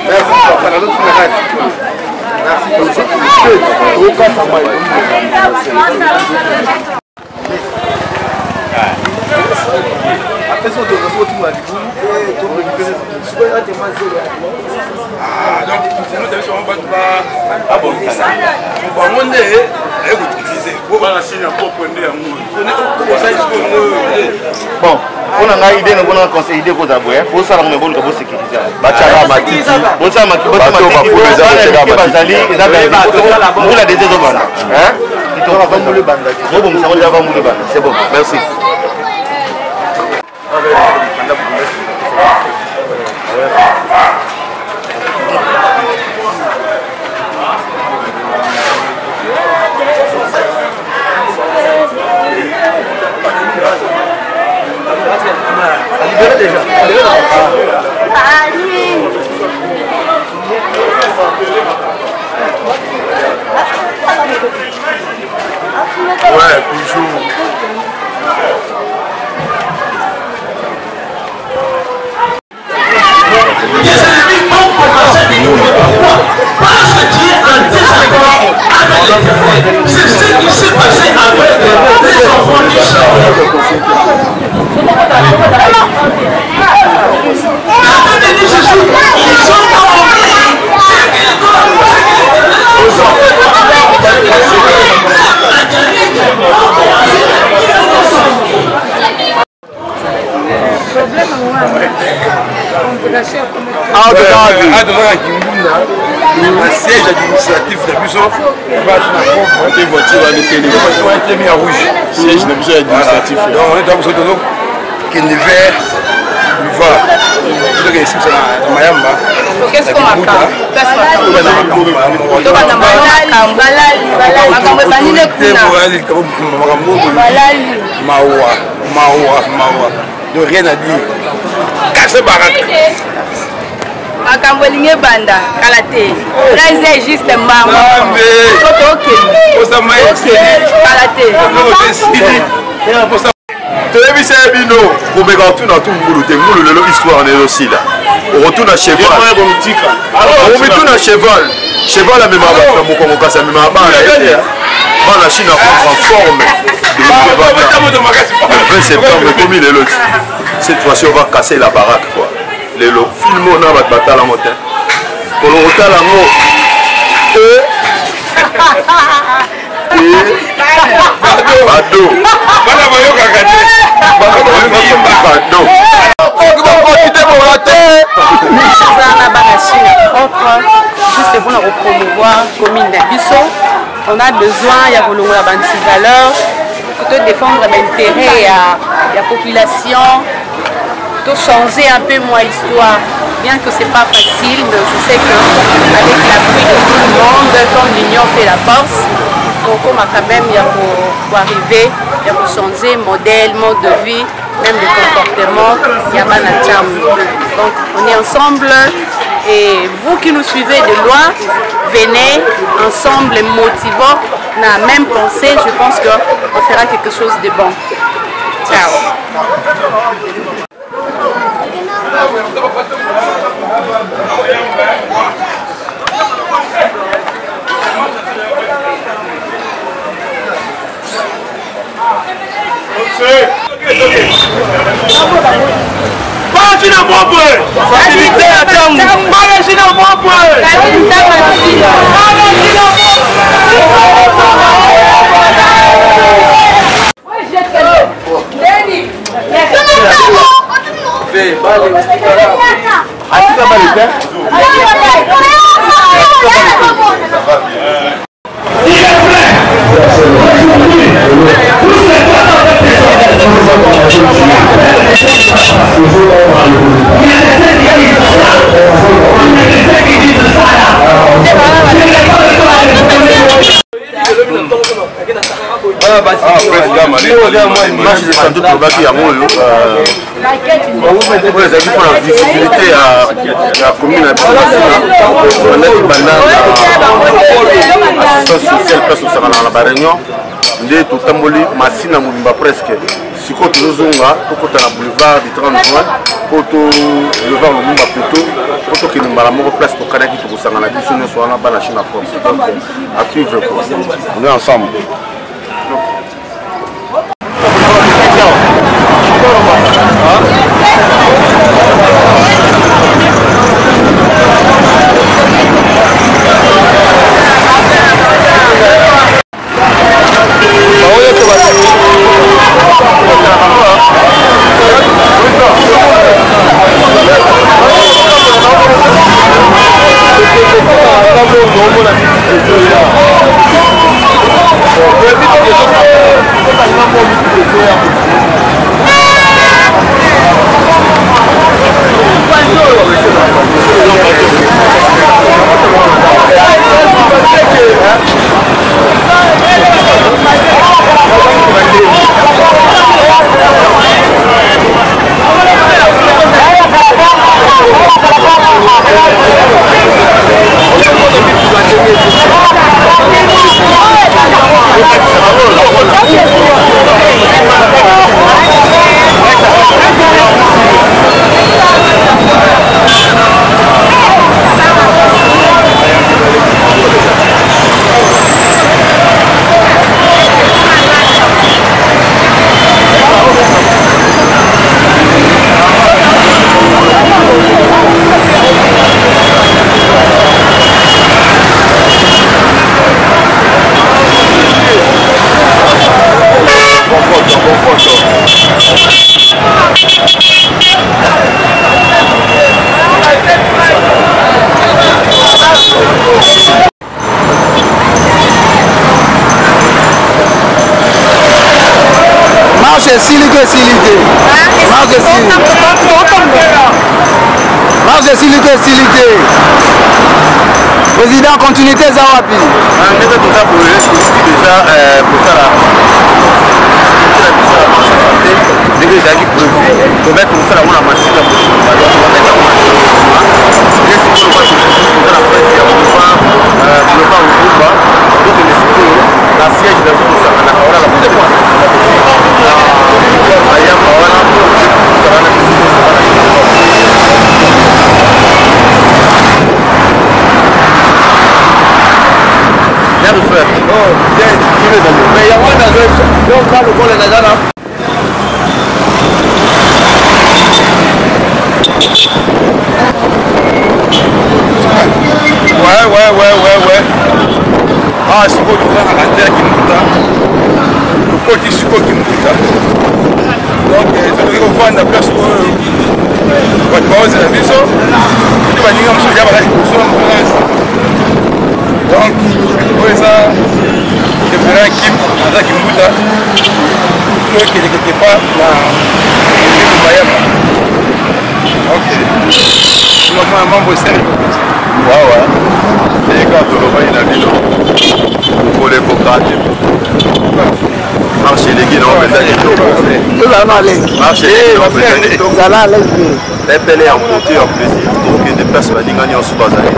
Merci, papa. Merci. Apesi autorisation otumba libulu. Bango nde ekoutilize bana chine ya propre nde yango. Bon, mpona ngai idée nabona conseil, idée kozala boye, bosala ngo, boluka bosécuriser, batiaka matiti. Bosala matiti, bazali eza mbula deja ezobanda, bobongisa ngo deja, bambula ebanda. C'est bon, merci. Libéré déjà. Ouais, toujours. Tes ennemis vont commencer à t'écouter. Pourquoi? Parce que tu es en désaccord avec l'Éternel. C'est ce qui s'est passé avec les enfants d'Israël. La Bible dit ceci, ils ont compris ce qu'ils doivent, ce que L'Éternel. Tozaka Kingunda na siège administratif na biso. Te, voiture wana etelemi. Telemi ya rouge. Siège na biso ya administratif. Donc on est biso tozokende vers boulevard, tozokende esimisa na Mayamba. Makambo ebandi nde kuna. Makambo mawa, mawa, mawa, donc rien à dire, kase baraka. Makambo elingi ebanda kala te, 13 juste mbango so tokende kala te. Toyebisa ye bino komeka kotuna tu ngulu te. Ngulu lelo histoire na ezosila. Okotuna cheval, okomituna cheval. Cheval amemaka bato na mokongo, kasi amemaka bana ye te. Bana Chine contre en forme de le 20 septembre ekomi lelo. Cette fois-ci, on va casser la baraque, quoi. Lelo film oyo na bato batala yango te, kolo kotala yango e bado. Bana bayokaka te. Bado bokoti boka te. Toza na bana Chine propre, juste mpona kopromouvoir commune na biso. On a besoin ya kolongola baantivaleur, to défendre baintérêt ya population, to changer un peu moi histoire, bien que c'est pas facile, mais je sais que avec l'appui de tout le monde, comme l'union fait la force, tokoma quand même ya koarriver ya kochanger modèle, mode de vie, même de comportement ya bana Tshangu. Donc on est ensemble et vous qui nous suivez de loin, venez ensemble, motivons la même pensée. Je pense qu'on fera quelque chose de bon. Ciao. Bana propre, facilité ya ntango, bana Chine propre, bana Chine Atika bale te. Il est vrai, aujourd'hui, tous les 307 personnes. Il y a des. Marche de santé tolobaki yango oyo oyo ezalaki mpona visibilité ya commune na biso Masina. Tobandaki banda na assistance sociale, place tosakanaka na baréunion, nde totamboli Masina mobimba presque. Sikoyo tozozonga, tokota na boulevard du 30 juin mpo to boulevard Lumumba plutôt, mpo tokende mbala moko place tokanaki tokosangana biso nyonso wana bana Chine propre. Donc à suivre quoi, on est ensemble. Marche esili to esili te? Marche esili, marche esili to esili te? Président, continuité eza wapi? Ndenge toza boye, tosuki déjà kosala biso ya marche santé ndenge ezalaki prévu. Tobaki kosala yango na Masina, babeta yango Masina. Nde sikoyo toza na presse ya boulevard Lumumba, tokende sikoyo na siège na biso tosanganaka wana na bayamba wana, tokutana na biso nyonso wana. Bien de frère. Oh, bien, mais yango donc nga lokola naza na Ouais. Ah, sikoyo toza na rentre ya Kimbuta, tokoti sikoyo Kimbuta. Donc tokoki kovanda place oyo bato baozela biso te, baninga mosusu ya baza liboso na moto na nsima. Donc oyo eza référent Kim, aza Kimbuta, tokende quelque part na Mayamba. Ok, mwa mambo esali. Wawa, ndenge kaka tolobaki na bino, mokolo ekoka te. Marche eleki nango mpenza kitoko. Tozala na l'aise. Marche eleki nango mpenza kitoko. Tozala à l'aise. Pepele en beauté, en plaisir. Tokende place baninga nyonso bazali.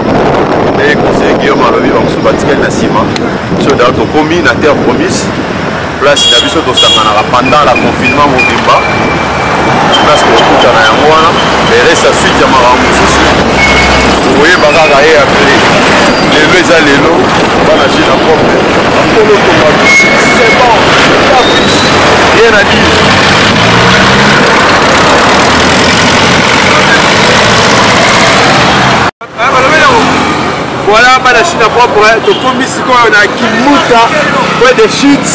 Ndenge conseiller Guillaume alobi, bamosusu batikali na nsima. Biso daa tokomi na terre promise, place na biso tosanganaka pendant la confinement mobimba, place kokutana yango wana. Reste suite ya makambo mosusu okoyeba kaka ye apele. Lelo eza lelo, bana Chine propre, bakolo tonga, c'est bon, rien à dire. Voilà, bana Chine propre, tokomi sikoyo na Kimbuta, point de chute.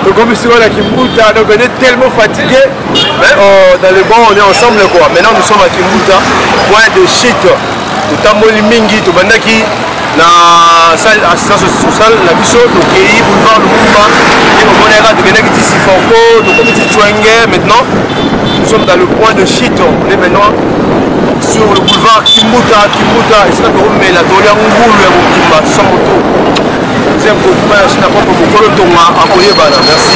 Tokomi sikoyo na Kimbuta, donc on est tellement fatigué, mais dans le bon, on est ensemble quoi. Maintenant nous sommes à Kimbuta, point de chute. Totamboli mingi, tobandaki na salle assistance sociale na biso, tokei boulevard Lumumba, nde bomonaka tokendaki ti Siforco, tokomi ti Chwenge. Maintenant nous sommes dans le point de chute, on est maintenant sur le boulevard Kimbuta. Kimbuta, esika tokomela, tolia ngulu ya mobimba sans moto. Vous aime beaucoup bana Chine propre mokolo tonga akoyebana. Merci.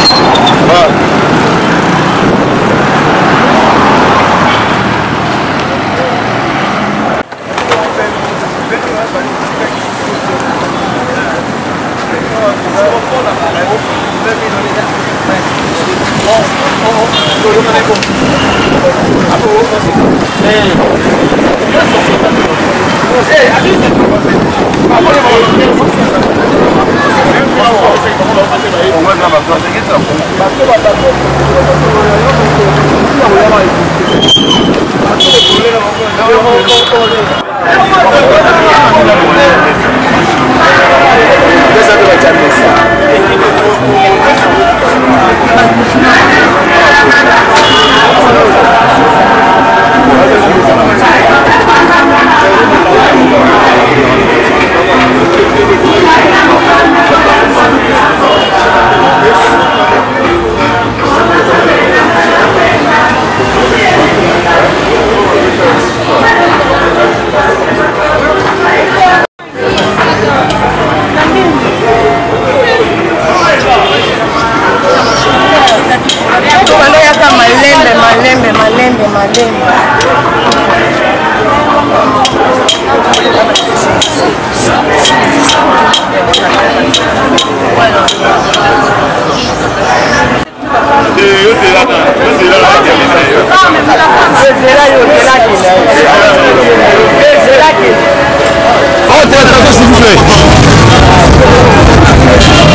Tobanda malembe malembe malembe malembe.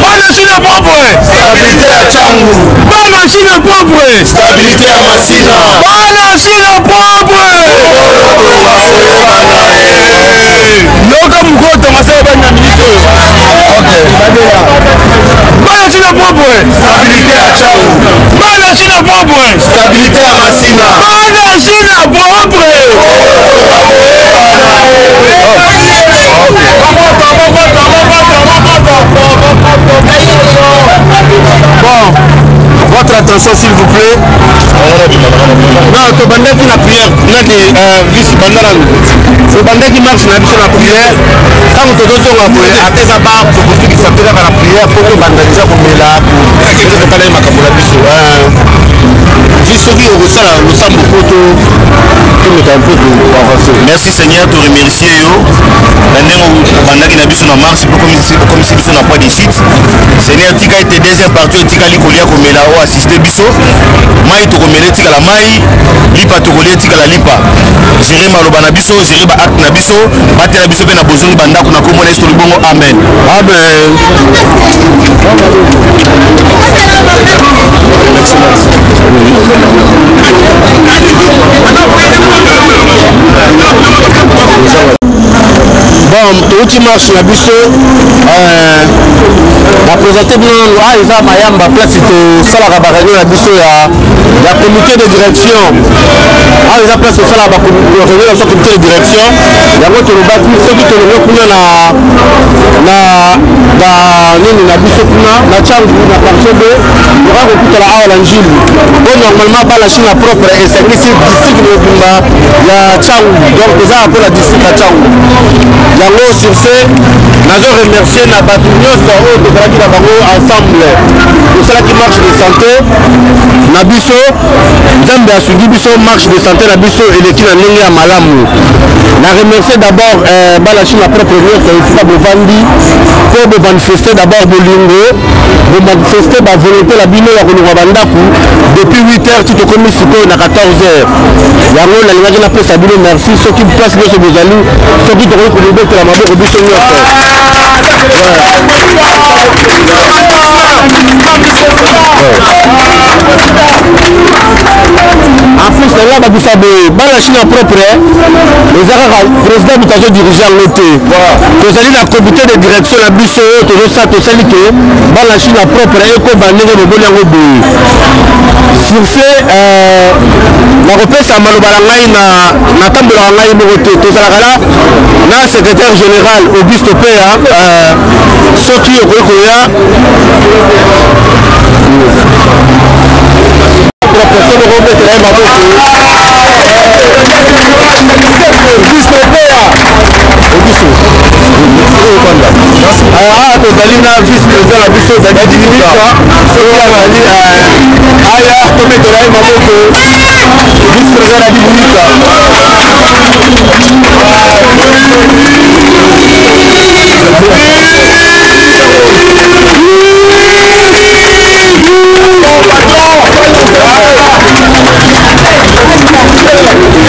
Bana Chine propre. Stabilité ya Tshangu. Bana Chine propre. Stabilité ya Masina. Bana Chine propre. Yoka mokolo masala bana minute oyo. Bana Chine propre. Stabilité ya Tshangu. Bana Chine propre. Stabilité ya Masina. Bana Chine propre. Bon, votre attention s'il vous plaît. Non, tobandaki na prière nani vice banda nanu tobandaki marche na biso na prière ntango tozozonga boye ata eza bar tokosukisa mpe kaka na prière mpo tobanda deja komela totala ye makambo na biso vi soki okosala losambo po tomeka mpe koavance. Merci Seigneur, toremercie yo na ndenge obandaki na biso na marche mpo okomisi biso na point de chute. Seigneur, tika ete deuxième partie otikali kolia komela o assiste biso, mai tokomela etikala mai, lipa tokolia etikala lipa. Gere maloba na biso, gere baacte na biso, batela biso mpe na bozongi bandako na kombo na Yesu tolobongo, amen. Amen. Bon, touti marche na biso, na présente bino nanu a eza Mayamba, place tosalaka baréunion na biso ya comité de direction. Awa eza place tosalaka baréunion na biso ya comité de direction. Yango tolobaki soki tolongo kuna na nini na biso kuna na Tshangu na quartier B, toka kokutana awa na Njili po normalement bana Chine propre esangisi district mobimba ya Tshangu, donc tozala mpo na district ya Tshangu. Yango sur ce nazo remercier na bato nyonso oyo tozalaki na bango ensemble, tosalaki marche de santé na biso. Nzambe asungi biso, marche de santé na biso eleki na ndenge ya malamu. Na remercier d'abord bana Chine propre nyonso esika bovandi mpo bomanifeste d'abord bolingo, bomanifeste bavolonté na bino ya kolongwa bandako depuis 8 heures ti tokomi sikoyo na 14 heures. Yango nalingaki napesa bino merci. Soki place nyonso bozali, soki tokoki komibetela maboko biso nyonso. En plus nanga babisa boye, bana Chine propre eza kaka président moto azodirige yango te, tozali na comité de direction na biso oyo tozosala, tosali ke bana Chine propre ekoba ndenge bomoni yango boye. Sur ce, nakopesa maloba na ngai, natambolaka ngai moko te, tozalaka na secrétaire général Auguste Pea. Soki okoki koya propre, okobetela ye maboko. Auguste Pea, Auguste ofanda awa. Tozali na vice président na biso Dadi Dimika, soki azali aya tobetela ye maboko. Vice président Dadi Dimika.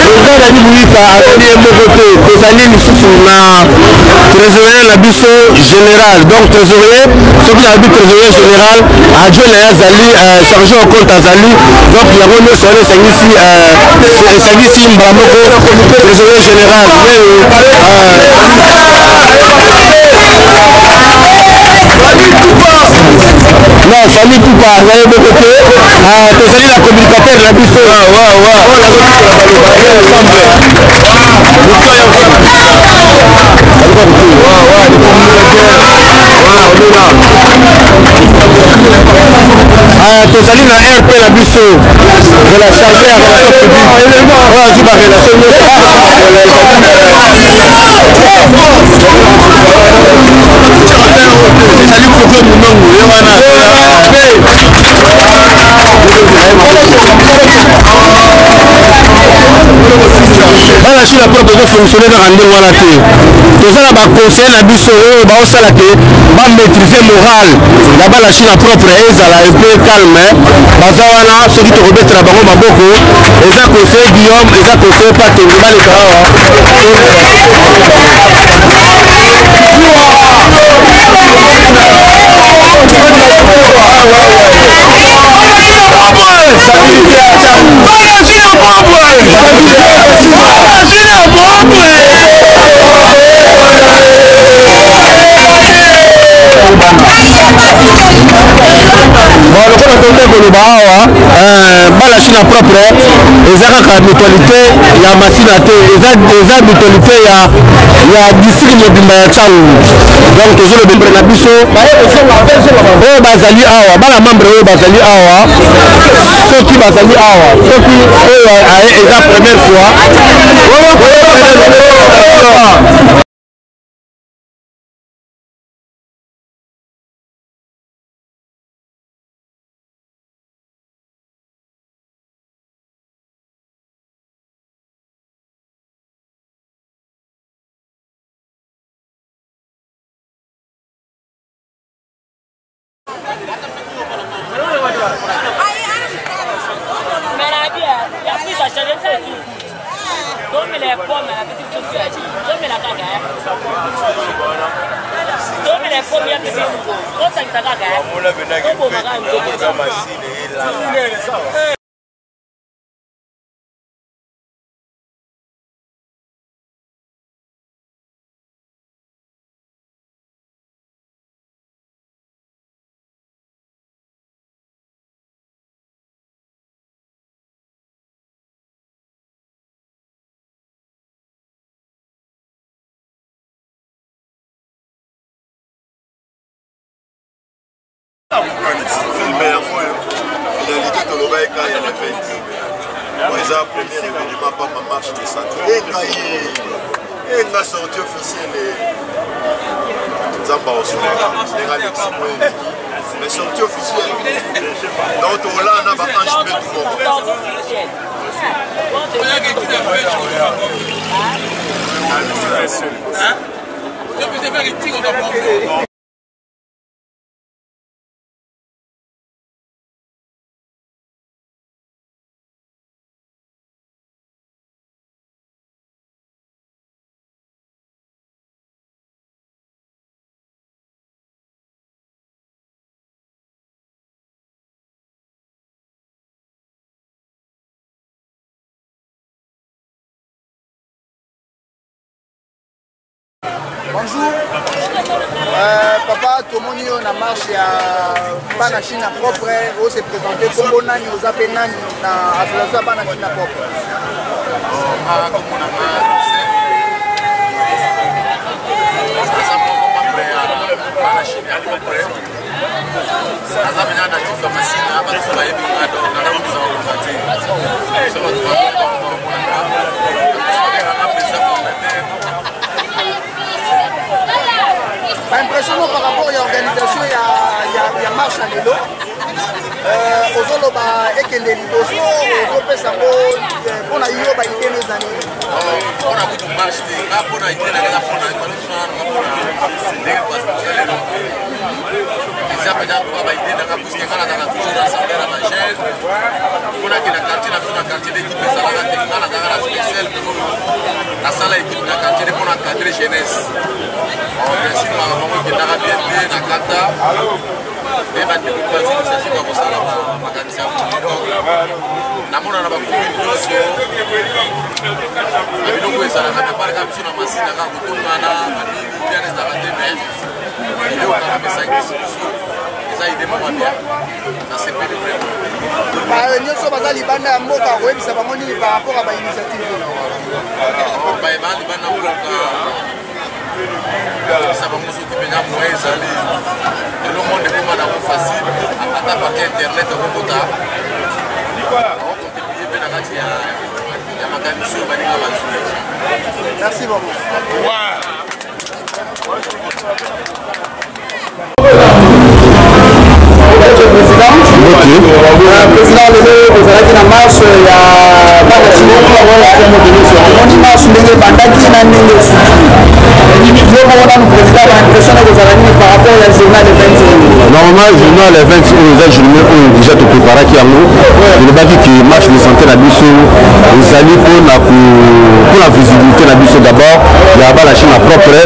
Président Dadi Muyika azali ye moko te, tozali lisusu na trésorier na biso général. Donc trésorier, soki nalobi trésorier général, adjoint na ye azali chargé au compte azali. Donc yango nyonso wana esangisi esangisi mbala moko trésorier général yeyo. Non, Fally Ipupa azali moko te, tozali na communicateur na biso tozali na rp na biso de la charge ya relation publique oyo azwi barelation nyonso. Ezali Kofo Munongo ye wana. Bana sur la propre tozofonctionne kaka ndenge wana te. Toza na baconseiller na biso oyo baosala ke bamaîtrise morale ya bana china propre ezala epe calme. Baza wana, soki tokobetela bango maboko, eza conseiller Guillaume, eza conseiller Patengi, baleka awa. Bon, lokola tote koloba awa, bana china propre eza kaka mutualité ya Masina te, eza mutualité ya district mobimba ya Tshangu. Donc tozoloba na biso oyo bazali awa, bana membre oyo bazali awa, soki bazali awa, soki oyo eza première fois. Film yango oyo finalité tolobaki kaka ya le 20 oyo eza premier événement pamba marche de santé engai enga sortie officielle. Nzambe akosunga ndenge alekisi mo eleki, mais sortie officielle donc tolaa na baange mbetu moko. Bonjour. Papa, tomoni yo na marche ya bana China propre, o se présenter kombo nani, oza pe nani na association ya bana China propre? Nga kombo na nga Toussaint. Naza moko membre ya bana Chine ya propre. Naza mpenza natif ya Masina, bato bayebi nga, donc naza moto na koloba te. So bato bakomona nga, babengaka président fondateur. Baimpression no par rapport ya organisation ya, ya, ya marche ya lelo euh, ozoloba ekende liboso ozopesa yango euh, mpo na yo baide no eza nini? Mpona kutu marche te, nga mpona ide na nga mpona efale tuna nanga mpona ndenge pasposa lelo eza mpenza mpoka baide nanga, puiske nga nazalaka toujours na assemblée na bajeune mpona ke na quartier na biso, na quartier d'équipe ezalaka te. Nga nazalaka na spécial oyo nasala équipe na quartier nde mpona cadre jeunesse. Bien sûr, makambo yango ekendaka bien te na kata mpe bandeko mpe bazwi initiative ya kosala makanisi ya boye. Donc namona na bacommune nyonso na biloko ezalaka na parka biso na Masina, kaka kotongana banini bien ezalaka te, mais eloko kaka mesangisi biso eza idée moko bien. Nasepeli vraiment. Bayo nyonso baza libanda ya mboka, koyebisa bango nini par rapport ya bainitiative oyo? Baye baa libanda mboka, koyebisa bango soki mpenza moyen ezali, lelo monde ekoma nango facile, ata parti internet okokota, akocontribue mpe na kati ya makanisi oyo baninga bazwi. Merci beaucoup. Président, lelo ozalaki na marche ya bana Chine. Omoni marche ndenge ebandaki na ndenge esuki. Yo moko nanu président, baimpression na kozala nini par rapport ya journal le 21? Normalement, journal le 20 oyo eza journée oyo déjà topréparaki yango. Tolobaki ke marche de santé na biso ezali mpona visibilité na biso d'abord ya bana Chine propre,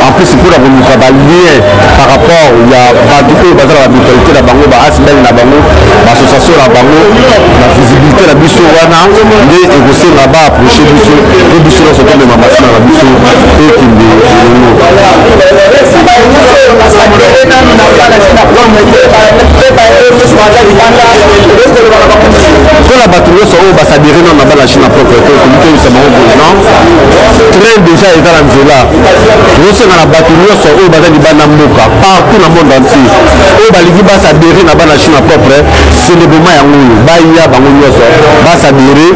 en plus mpona koluka balien par rapport ya bato oyo baza na bamutualité na bango, baasbl na bango, baassociation na bango. Na visibilité na biso wana nde ekosenga baapproche biso mpo biso nyonso tomema masina na biso ekende elongo. Baye nyonso oyo basadere nanu na bana Chine propre te, mpe baye nyonso baza libanda, okoki koloba na bango? Mpona bato nyonso oyo basadere nano na bana Chine propre te, tolingi toyebisa bango boye: non, train déjà eza na nzela. Tozosenga na bato nyonso oyo baza libanda mboka, partout na monde entier, oyo balingi basadere na bana Chine propre, c'est le moment yango oyo baya bango nyonso basadere.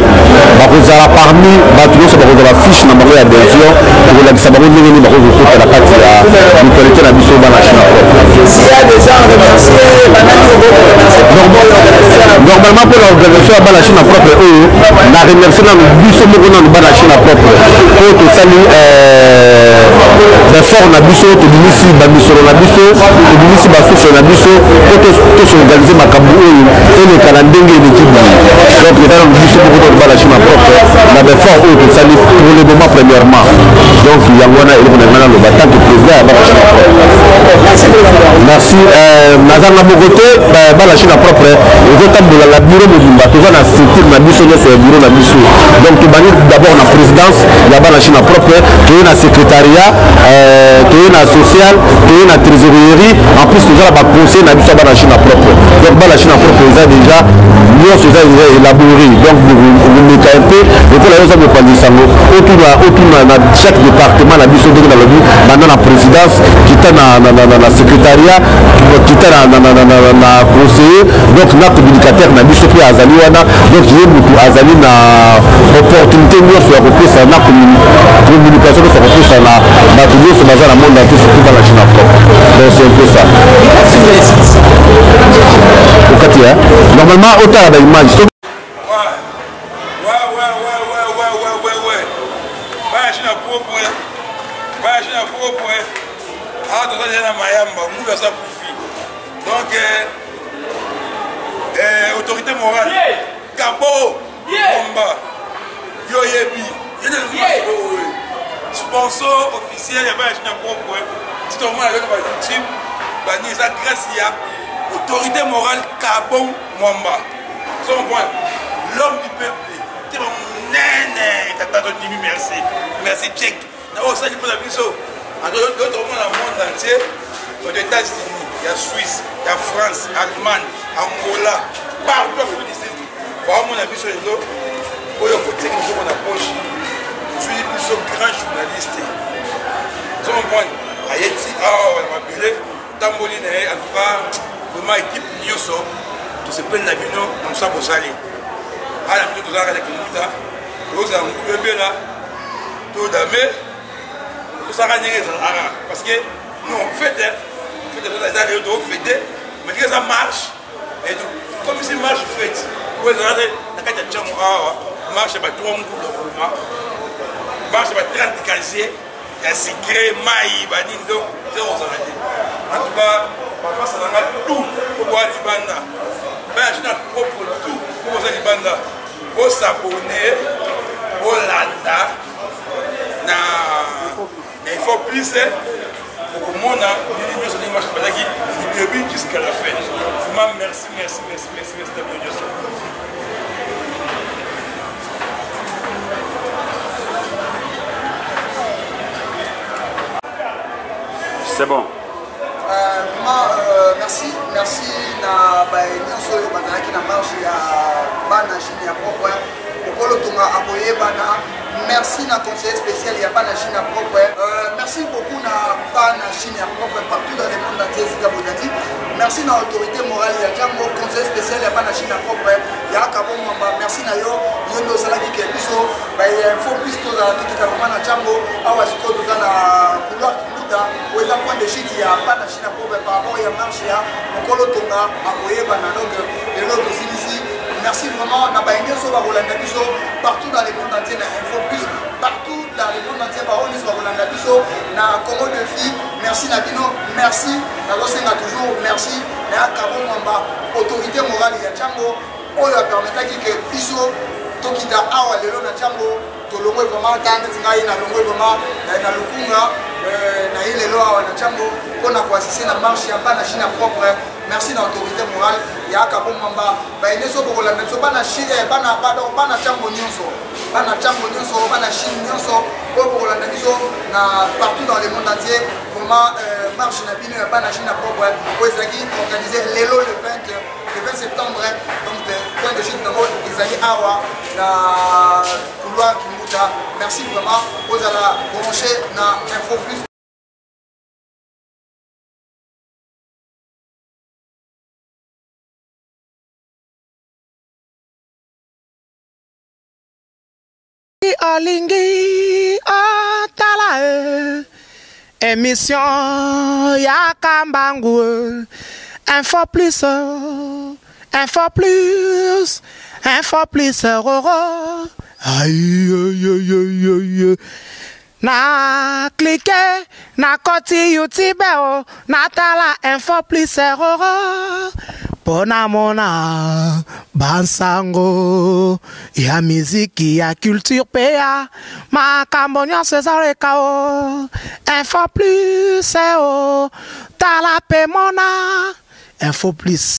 Bakozala parmi bato nyonso bakozala fiche na bango ya adhésion, tokolakisa bango ndenge nini bakoki kokota na kati ya mutualité na biso bana Chine propre. S'il y a des gens à remercier, banani okoki remercier par rapport ya organisation? Normalement, mpona organisation ya bana Chine propre oyo, na remercie nanu biso moko nanu bana Chine propre, po tosali baeffort na biso, tobimisi bamisolo na biso, tobimisi basource na biso po tosorganize makambo oyo eleka na ndenge eleki boye. Donc eza nanu biso moko nanu bana Chine propre na baeffort oyo tosali pour le moment premièrement. Donc yango wana eloko na ngai naloba tant que président ya bana Chine propre. Merci. Nazanga moko te, bana Chine propre ezotambola na bureau mobimba. Toza na structure na biso nyonso ya bureau na biso. Donc tobandi d'abord na présidence ya bana Chine propre, toye na secrétariat, toye na social, toye na trésorerie, en plus toza na baconseil na biso ya bana Chine propre. Donc bana Chine propre eza déjà nyonso eza déjà élaboré. Donc komeka un peu lokola yo oza mopanzi sango, otuna na chaque département na biso ndenge nalobi, banda na présidence, kita na secrétariat, kita na conseiller, donc na communicateur na biso mpe azali wana. Donc ye motu azali na opportunité nyonso ya kopesa na communication nyonso ya kopesa na bato nyonso baza na monde entier, surtout bana Chine propre. Donc c'est un peu ça. Okati ya normalement otala baimage. Ouais. Bana Chine propre, bana Chine propre. Awa toza deja na Mayamba, ngulu aza kufi. Donc autorité morale Kabo Komba, yo oyebi ye nde oyo sponsor officiel ya bana Chine propre. Ti tomona kaka ba YouTube bani, eza grâce ya autorité morale Kabo Mwamba. Ozo comprendre, l'homme du peuple te, monene tata tondimi. Merci, merci check na oyo osali mpona biso. Tokomona monde entier, bato États-Unis, ya Suisse, ya France, Allemagne, Angola, partout, Afrique du Sud, baomona biso lelo oyo kotiaki maboko na poche. Ozwi biso grand journaliste, ozo comprendre, ayeti awa na mabele, otamboli na ye. En tout cas, vraiment, équipe nyonso tosepeli na bino na mosala bosali. Ala biso tozalaka na Kimbuta, tozala ngulu ebela, todame, tosalaka ndenge ezalaka parce que Non, fete fete eza lelo tofete, mais ndenge eza marche comme si marche fete oyo ezalaka na kati ya ntango awa, marche ya ba 3 ngulu ya koma, marche ya ba 30 casier ya sucre, mai, banini, donc eza kozala te. En tout cas, bapasa na nga tout po boya libanda, baya na propre tout po boza libanda, bosabone, bolanda na Info Plus, okomona ndenge nyonso ndenge marche bazalaki du début jusqu'à la fin. Vraiment merci, merci, merci, merci, merci na bino nyonso. C'est bon. Vraiment, merci, merci na baye nyonso oyo bazalaki na marche ya bana Chine ya propre mokolo tonga akoyebana. Merci na conseiller spécial ya bana Chine ya propre. Merci beaucoup na bana Chine ya propre partout dans le monde entier esika bozali. Merci na autorité morale ya Django, conseiller spécial ya bana Chine ya propre ya Kabo Mwamba. Merci na yo, yo nde osalaki ke biso ba info plus tozala tokita vraiment na Django. Awa sikoyo toza na couloir Kimbuta oyo eza point de chute ya bana Chine ya propre par rapport ya marche ya mokolo tonga akoyebana. Donc lelo tosilisi. Merci vraiment na baye nyonso bakolanda biso partout dans le monde entier na Info Plus, partout dans le monde entier, baoyo nyonso bakolanda biso na Congo Defi. Merci na bino, merci, nazosenga toujours merci na Kabo Mwamba, autorité morale ya Django, oyo apermetaki ke biso tokita awa lelo na Django. Tolongwe vraiment ta ndeti ngai nalongwe vraiment na Lukunga, na ye lelo awa na Django mpona koasiste na marche ya bana Chine propre. Merci na autorité morale ya Kabo Mwamba. Baye nyonso bokolanda biso bana Chine, bana pardon, bana Django nyonso, bana Django nyonso, bana Chine nyonso oyo bokolanda biso na partout dans le monde entier. Vraiment, marche na bino ya bana Chine propre oyo ezalaki organisé lelo le 20 septembre. Donc point de chute nango ezali awa na couloir Kimbuta. Merci vraiment, ozala branché na Info Plus. Alingi atala émission ya Kambangu, Info Plus, Info Plus, Info Plus, roro. Aïe, aïe, aïe, aïe, aïe. Na cliquer na koti YouTube o natala Info Plus roro pona mona bansango ya miziki ya culture pe ya makambo nyonso ezaleka o Info Plus o tala pe mona Info Plus.